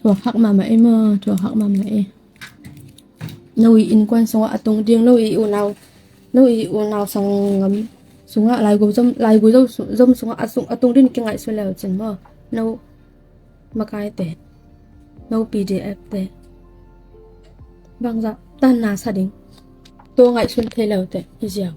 Thuak hak mahmah e maw, thuak hak mahmah e. No i innkuan sungah a tung ding, no i unau, no i unau sanggam sungah, laigui zom, laigui zom, zom sungah a sung, a tung ding kingaihsun leu cin maw. No makaite, no P D F te bangzah tanna sa ding, tua ngaihsun thei leute hi ziau.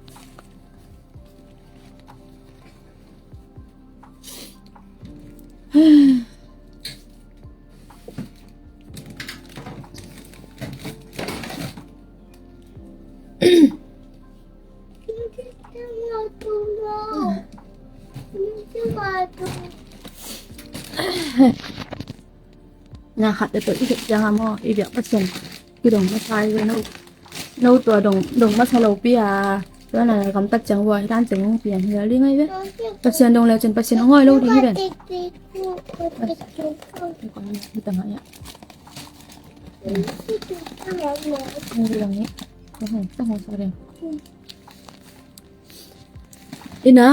Na khat te tua i hih ciang a maw, i biak Pasian kidong masa hi ve. No, no tua dong, dong masa lo pi a, tua na gamtat ciang vua hi dan ciang hong piang hi a li ngai ve. Pasian dong leu cin Pasian hong hoi lo ding hi ve. Hi ta ngai a. Hi ta ngai a. Hong hong sa ding. Ina.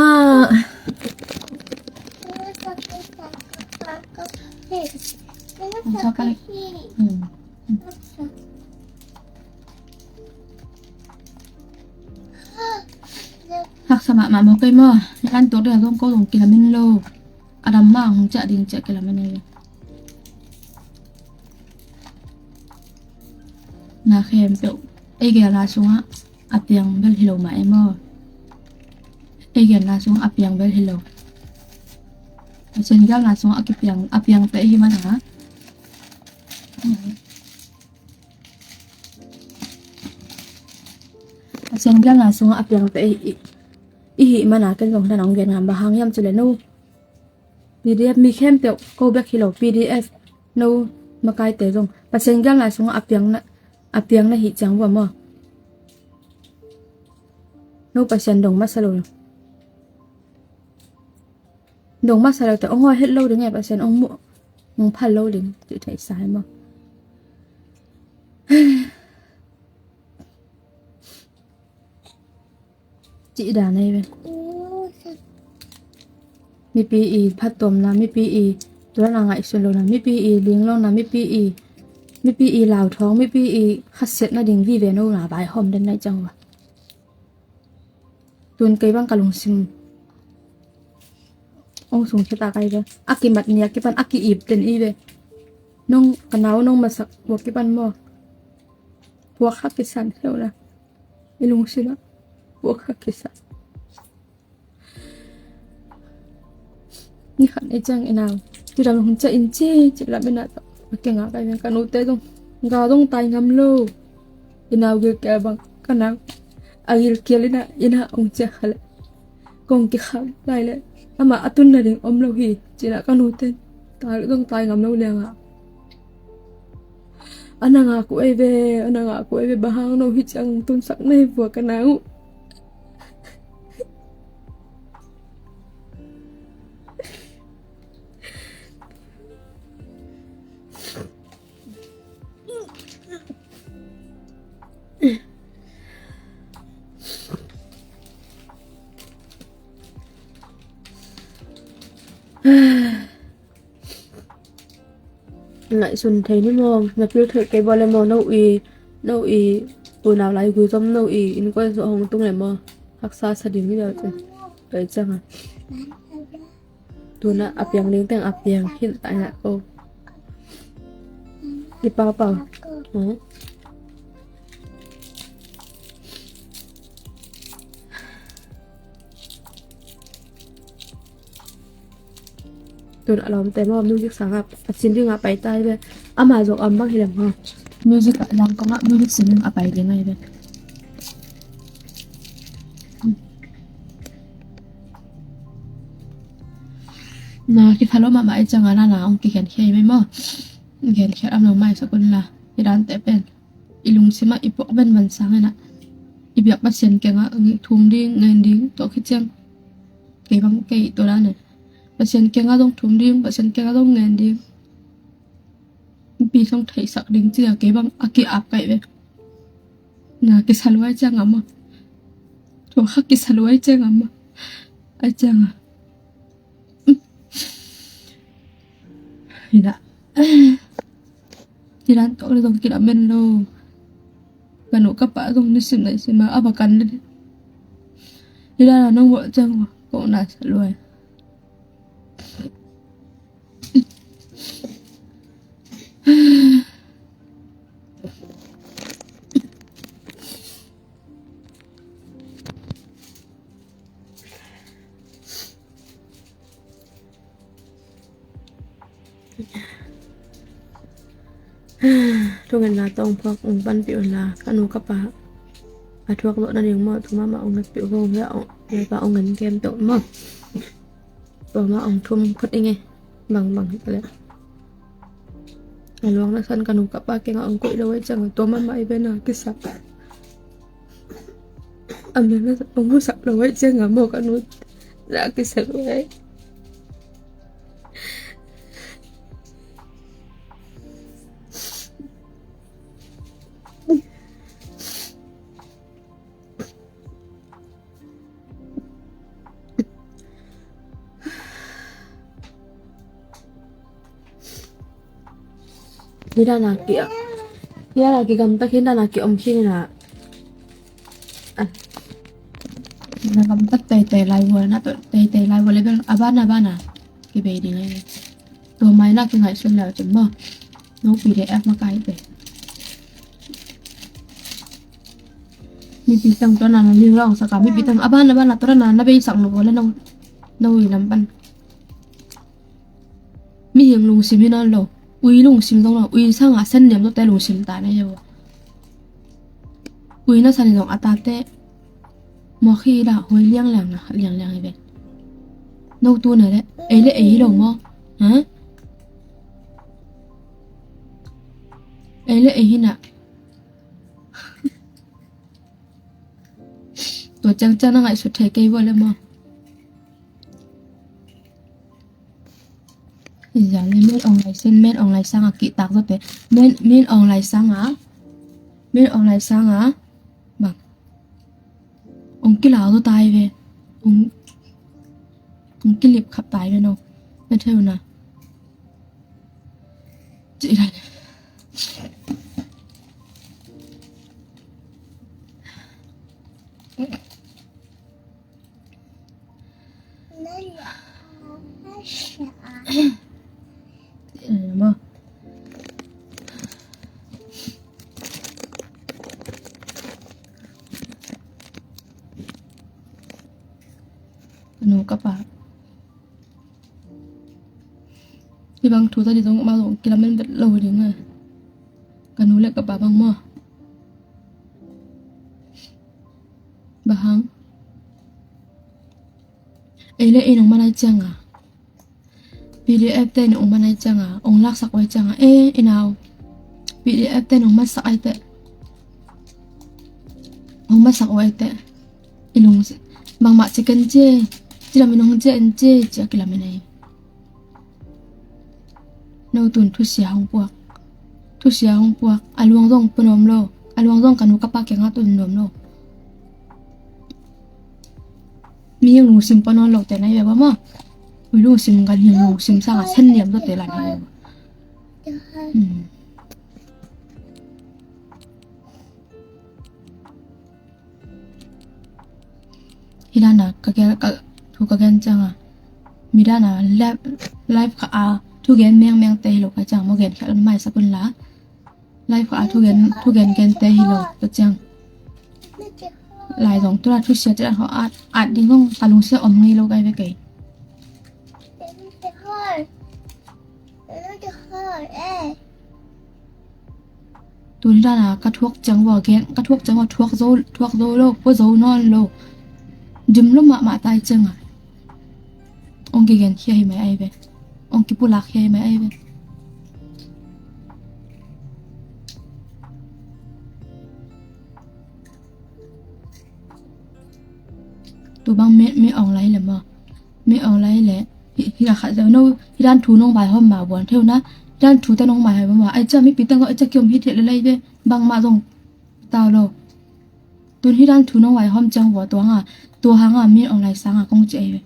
Haksa mahmah maw kei maw? Ni kan tuk ding a zong ko zong kilamin lo. A dam mah hong ciah ding ciah kilamin lo. Na khempeuh ei gelna sungah a piang bel hi lo mah e maw. Ei gelna sungah a piang bel hi lo. Pasian gelna sungah a kipiang, a piang peh hi mana. Pasian gelna sungah a piang peh i, i, i hih mana ken zong dan hong gen ngam bang hang hiam cih leh no P D F mi khempeuh ko bek hi lo, P D F no makaite zong Pasian gelna sungah a piang na, a piang na hih ciang vua maw. No Pasian dong masa lo. Dong masa lo te ong hoi het lo ding e, Pasian ong mu, ong phal lo ding cih theih sa hi maw. Cih dan ahi ve. Mipi i phattuamna, mipi i tualna ngaihsun lohna, mipi i ling lohna, mipi i, mipi i lauthawng, mipi i khatsiatna ding vive nona vaihawm den nai ciang uh a. Tun kei bang ka lungsim ong sung khita kai ve. A kimat ni a kipan a ki-ip den i ve. Nong ka nau nong masak vua kipan maw. Puak kha kisan kheu na. I lungsim ah puak kha kisa. Ni khat ni ciang i nau, tu dam hong cia in ci ci lam i na ta. A kei nga kai ka nute zong ga zong tai ngam lo. I nau gilkial bang ka nau a gilkial i na, i na hong cia kha le kong kikham lai le amah a tun nading om lo hi. Ci na ka nute tai zong tai ngam lo liang a. A na ngak uh ei ve, a na ngak uh ei ve, bang hang no hi ciang tunsak nei vua ka nau. Ngaihsun thei ni maw, na pil thei kei bawle maw, no i, no i unau laigui zom no i innkuan sungah hong tung le maw. Haksa sa ding hi lo cin. Tua i ciang a. Tuna a piang ding teng a piang hin ta ina ko. I pau pau. Hmm. Tun a lawmte maw, music sangah a sin dingah pai ta hi ve. Ama zong om bang hi lem maw. Music a langkongah music sin dingah pai ding ahi ve. Na kithalo mahmah i ciangah na na ong kikhenkhia hi ve maw. Khenkhia am lo mai sakun la. Hi dante pen i lungsimah i puak venven sangin ah i biak Pasian kiangah thum ding, ngen ding, tua khit ciang kei bang kei tua dan e. Pasian kiangah zong thum ding, Pasian kiangah zong ngen ding. Mipi zong theihsak ding ci-a kei bang a ki-ap kaih ve. Na kisa luai ciangah maw. Tua kha kisa luai ciangah maw. Ai ciangah. Hi dah. Hi dan tawh le zong kilamen lo. Ka nu ka pa zong nisim nai sima a va kan le. Hi dan a nong bawh ciang ko na sa luai. Thungetna tawh ong phuak ong panpih unla ka nu ka pa a thuak zawh nading maw, thu mahmah ong natpih uh vo, hia ong, hia pa ong ngen kem tawh maw. Tua mah ong thum phot ing e. Bangbang hi ta leh a luang na san ka nu ka pa kiangah ong koih lo ai ciangah tua mahmah i ve na kisa. A mel na ong husak lo ai ciangah maw ka nu na kisa lo ai. Hi dan a ki, hi dan a kigamta khin, dan a ki om khin ina. Na gamta teitei lai vua na, teitei lai vua le bel a ban a ban a kibei ding ahi. Tua mai na kingaihsun leu cin maw. No P D F makai te. Mipi tang tua na na ning long saka, mipi tang a ban a ban a tua na na bei sak no vua le no, no i lam pan. Mihing lungsim hi nawn lo. Ui lungsim zong lo. Ui sangah sen niam zawte lungsim ta na hi a. Ui na san zong a tate mawk hi dah, huai liangliang na, liangliang hi ve. No tu na le ei le ei hi lo maw? Ha? Ei le ei hi na. Tua ciangciang na ngaihsut thei kei vua le maw? Zan le men ong lai sen, men ong lai sanga kihtak zawte. Men, men ong lai sanga, men ong lai sanga bang ong kilau zaw tai ve. Ong, ong kilip khap tai ve no. Na theu na. Ci lai. Ka nu ka pa. Hih bang thu ta dih zong amau zong kilamen vet lo ding a. Ka nu le ka pa bang maw. Bang hang. Ei le ei nong man ai cianga. P D F te nong man ai cianga. Ong laksak wai cianga. Eh, i nau. P D F te nong matsak ai te. Ong matsak wai te. I lung bangmah ci ken cie. Ci lam i nong cie en cie. Cia kilamen ai. No tun thusia hong puak. Thusia hong puak. A luang zong pua nuam lo. A luang zong ka nu ka pa kiangah tun nuam lo. Mihing lungsim pua nawn lo te na hi ve bua maw. Ui lungsim ganhing lungsim sangah sen niam zaw te la na hi ve bua. Hmm. Hi dana ka gen, ka thu ka gen cianga. Midang a live, live kha a thugen mengmeng te hi lo ka ciang maw, gen khial mai sakun la. Live kha a thugen, thugen gen te hi lo ka ciang. Lai zong tua thusia te dan ho at, at ding zong ka lungsia om ngei lo kai ve kei. Tuni dana ka thuak ciang vua gen, ka thuak ciang vua thuak zo, thuak zo lo, pua zo nawn lo. Dim lo mahmah tai cianga ong kigen khia hi mai ai ve. Ong kipulak khia hi mai ai ve. Tu bang mi, mi ong lai le maw. Mi ong lai le. Hi, hi la khat zeu no, hi dan thu nong vaihawm ma buan theu na. Hi dan thu ta nong vaihawm ma. Ai cia mi pi tang ko, ai cia kiom hi thiat le lai ve. Bang ma zong tau lo. Tun hi dan thu nong vaihawm ciang vua tua hanga. Tua hanga mi ong lai sanga kong ci ai ve.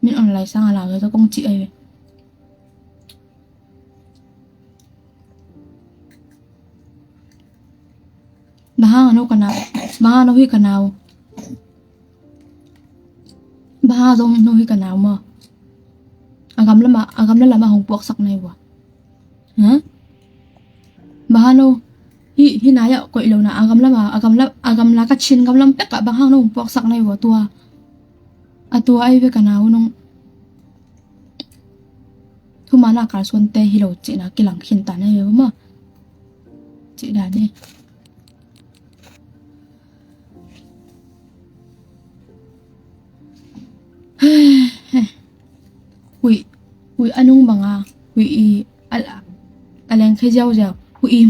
Mi ong lai sanga la ve kong ci ai ve. Bang hang no ka nau, bang hang no hi ka nau. Bang hang zong no hi ka nau maw. A gam lama, a gam lama hong puaksak nai vua. Ha? Bang hang no hi, hi nai a koih lo na a gam lama, a gam la, a gam la ka Chin gam lam pek a bang hang no hong puaksak nai vua tua. A tua ai ve ka nau nong. Thumana kalsuante hi lo cihna kilang khin ta na hi maw. Cih dan hi. Hui, hui a nung banga, hui i a, a leng khe ziauziau, hui i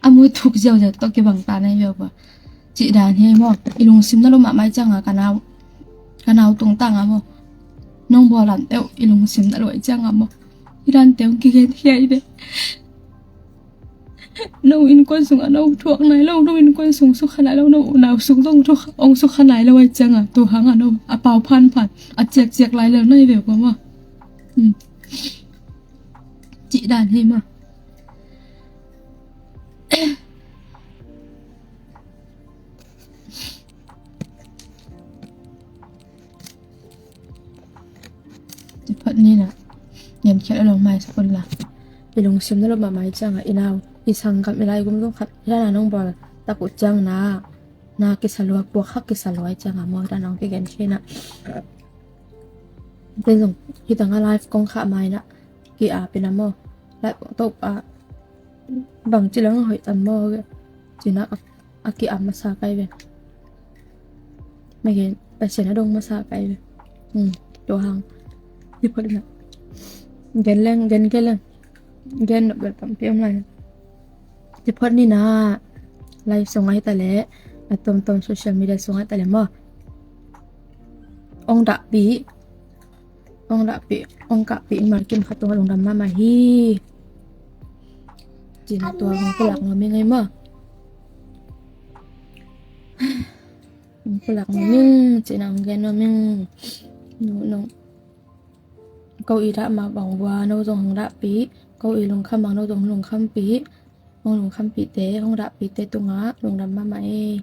a mu thuk ziauziau tawh kibang ta na hi ve ua. Cih dan hi maw, i lungsim na lo mahmah i cianga ka nau, ka nau tungtanga maw. Nong bualam teuh i lungsim na lo i cianga maw. I dan teuh kigen hiai ve. No innkuan sungah no thuak nai lo, no innkuan sung sukha nai lo, no unau sung zong thuk, ong sukha nai lo ai cianga, tu hanga no a pau phanphan, a ciakciak lai lo nai ve ua maw. Hmm. Cih dan hi maw. Ci phot ni na. Ngen khiat a long mai sa kun la. I lungsim na lo mahmah i cianga i nau, i sanggam, i lai gum zong khat hi dana nong bawl tak uh ciang na, na kisa lua, puak hak kisa lua i cianga maw, hi dana nong kigen khia na. Ken zong hi tanga live kong khah mai na ki-ap ina maw. Live kong top a bangci lang a hoih tam maw. Cina a, a ki-ap masa kai ve. Megen Pasian a dong masa kai ve. Hmm, tua hang. Ci phot ina. Gen leng, gen, gen leng. Gen nop bel tampi om lai. Ci phot ni na. Live sungah hi ta leh, a tuamtuam social media sungah hi ta leh maw. Ong dahpih. Ong dahpih, ong kahpih in man kim khat tungah lungdam mahmah hi. Cina tua hong pulak nuam ing ei maw. Hong pulak nuam ing, cina hong gen nuam ing. No, no. Ko i dah mah bang vua no zong hong dahpih. Ko i lungkham bang no zong hong lungkhampih. Hong lungkhampihte, hong dahpihte tungah lungdam mahmah ei.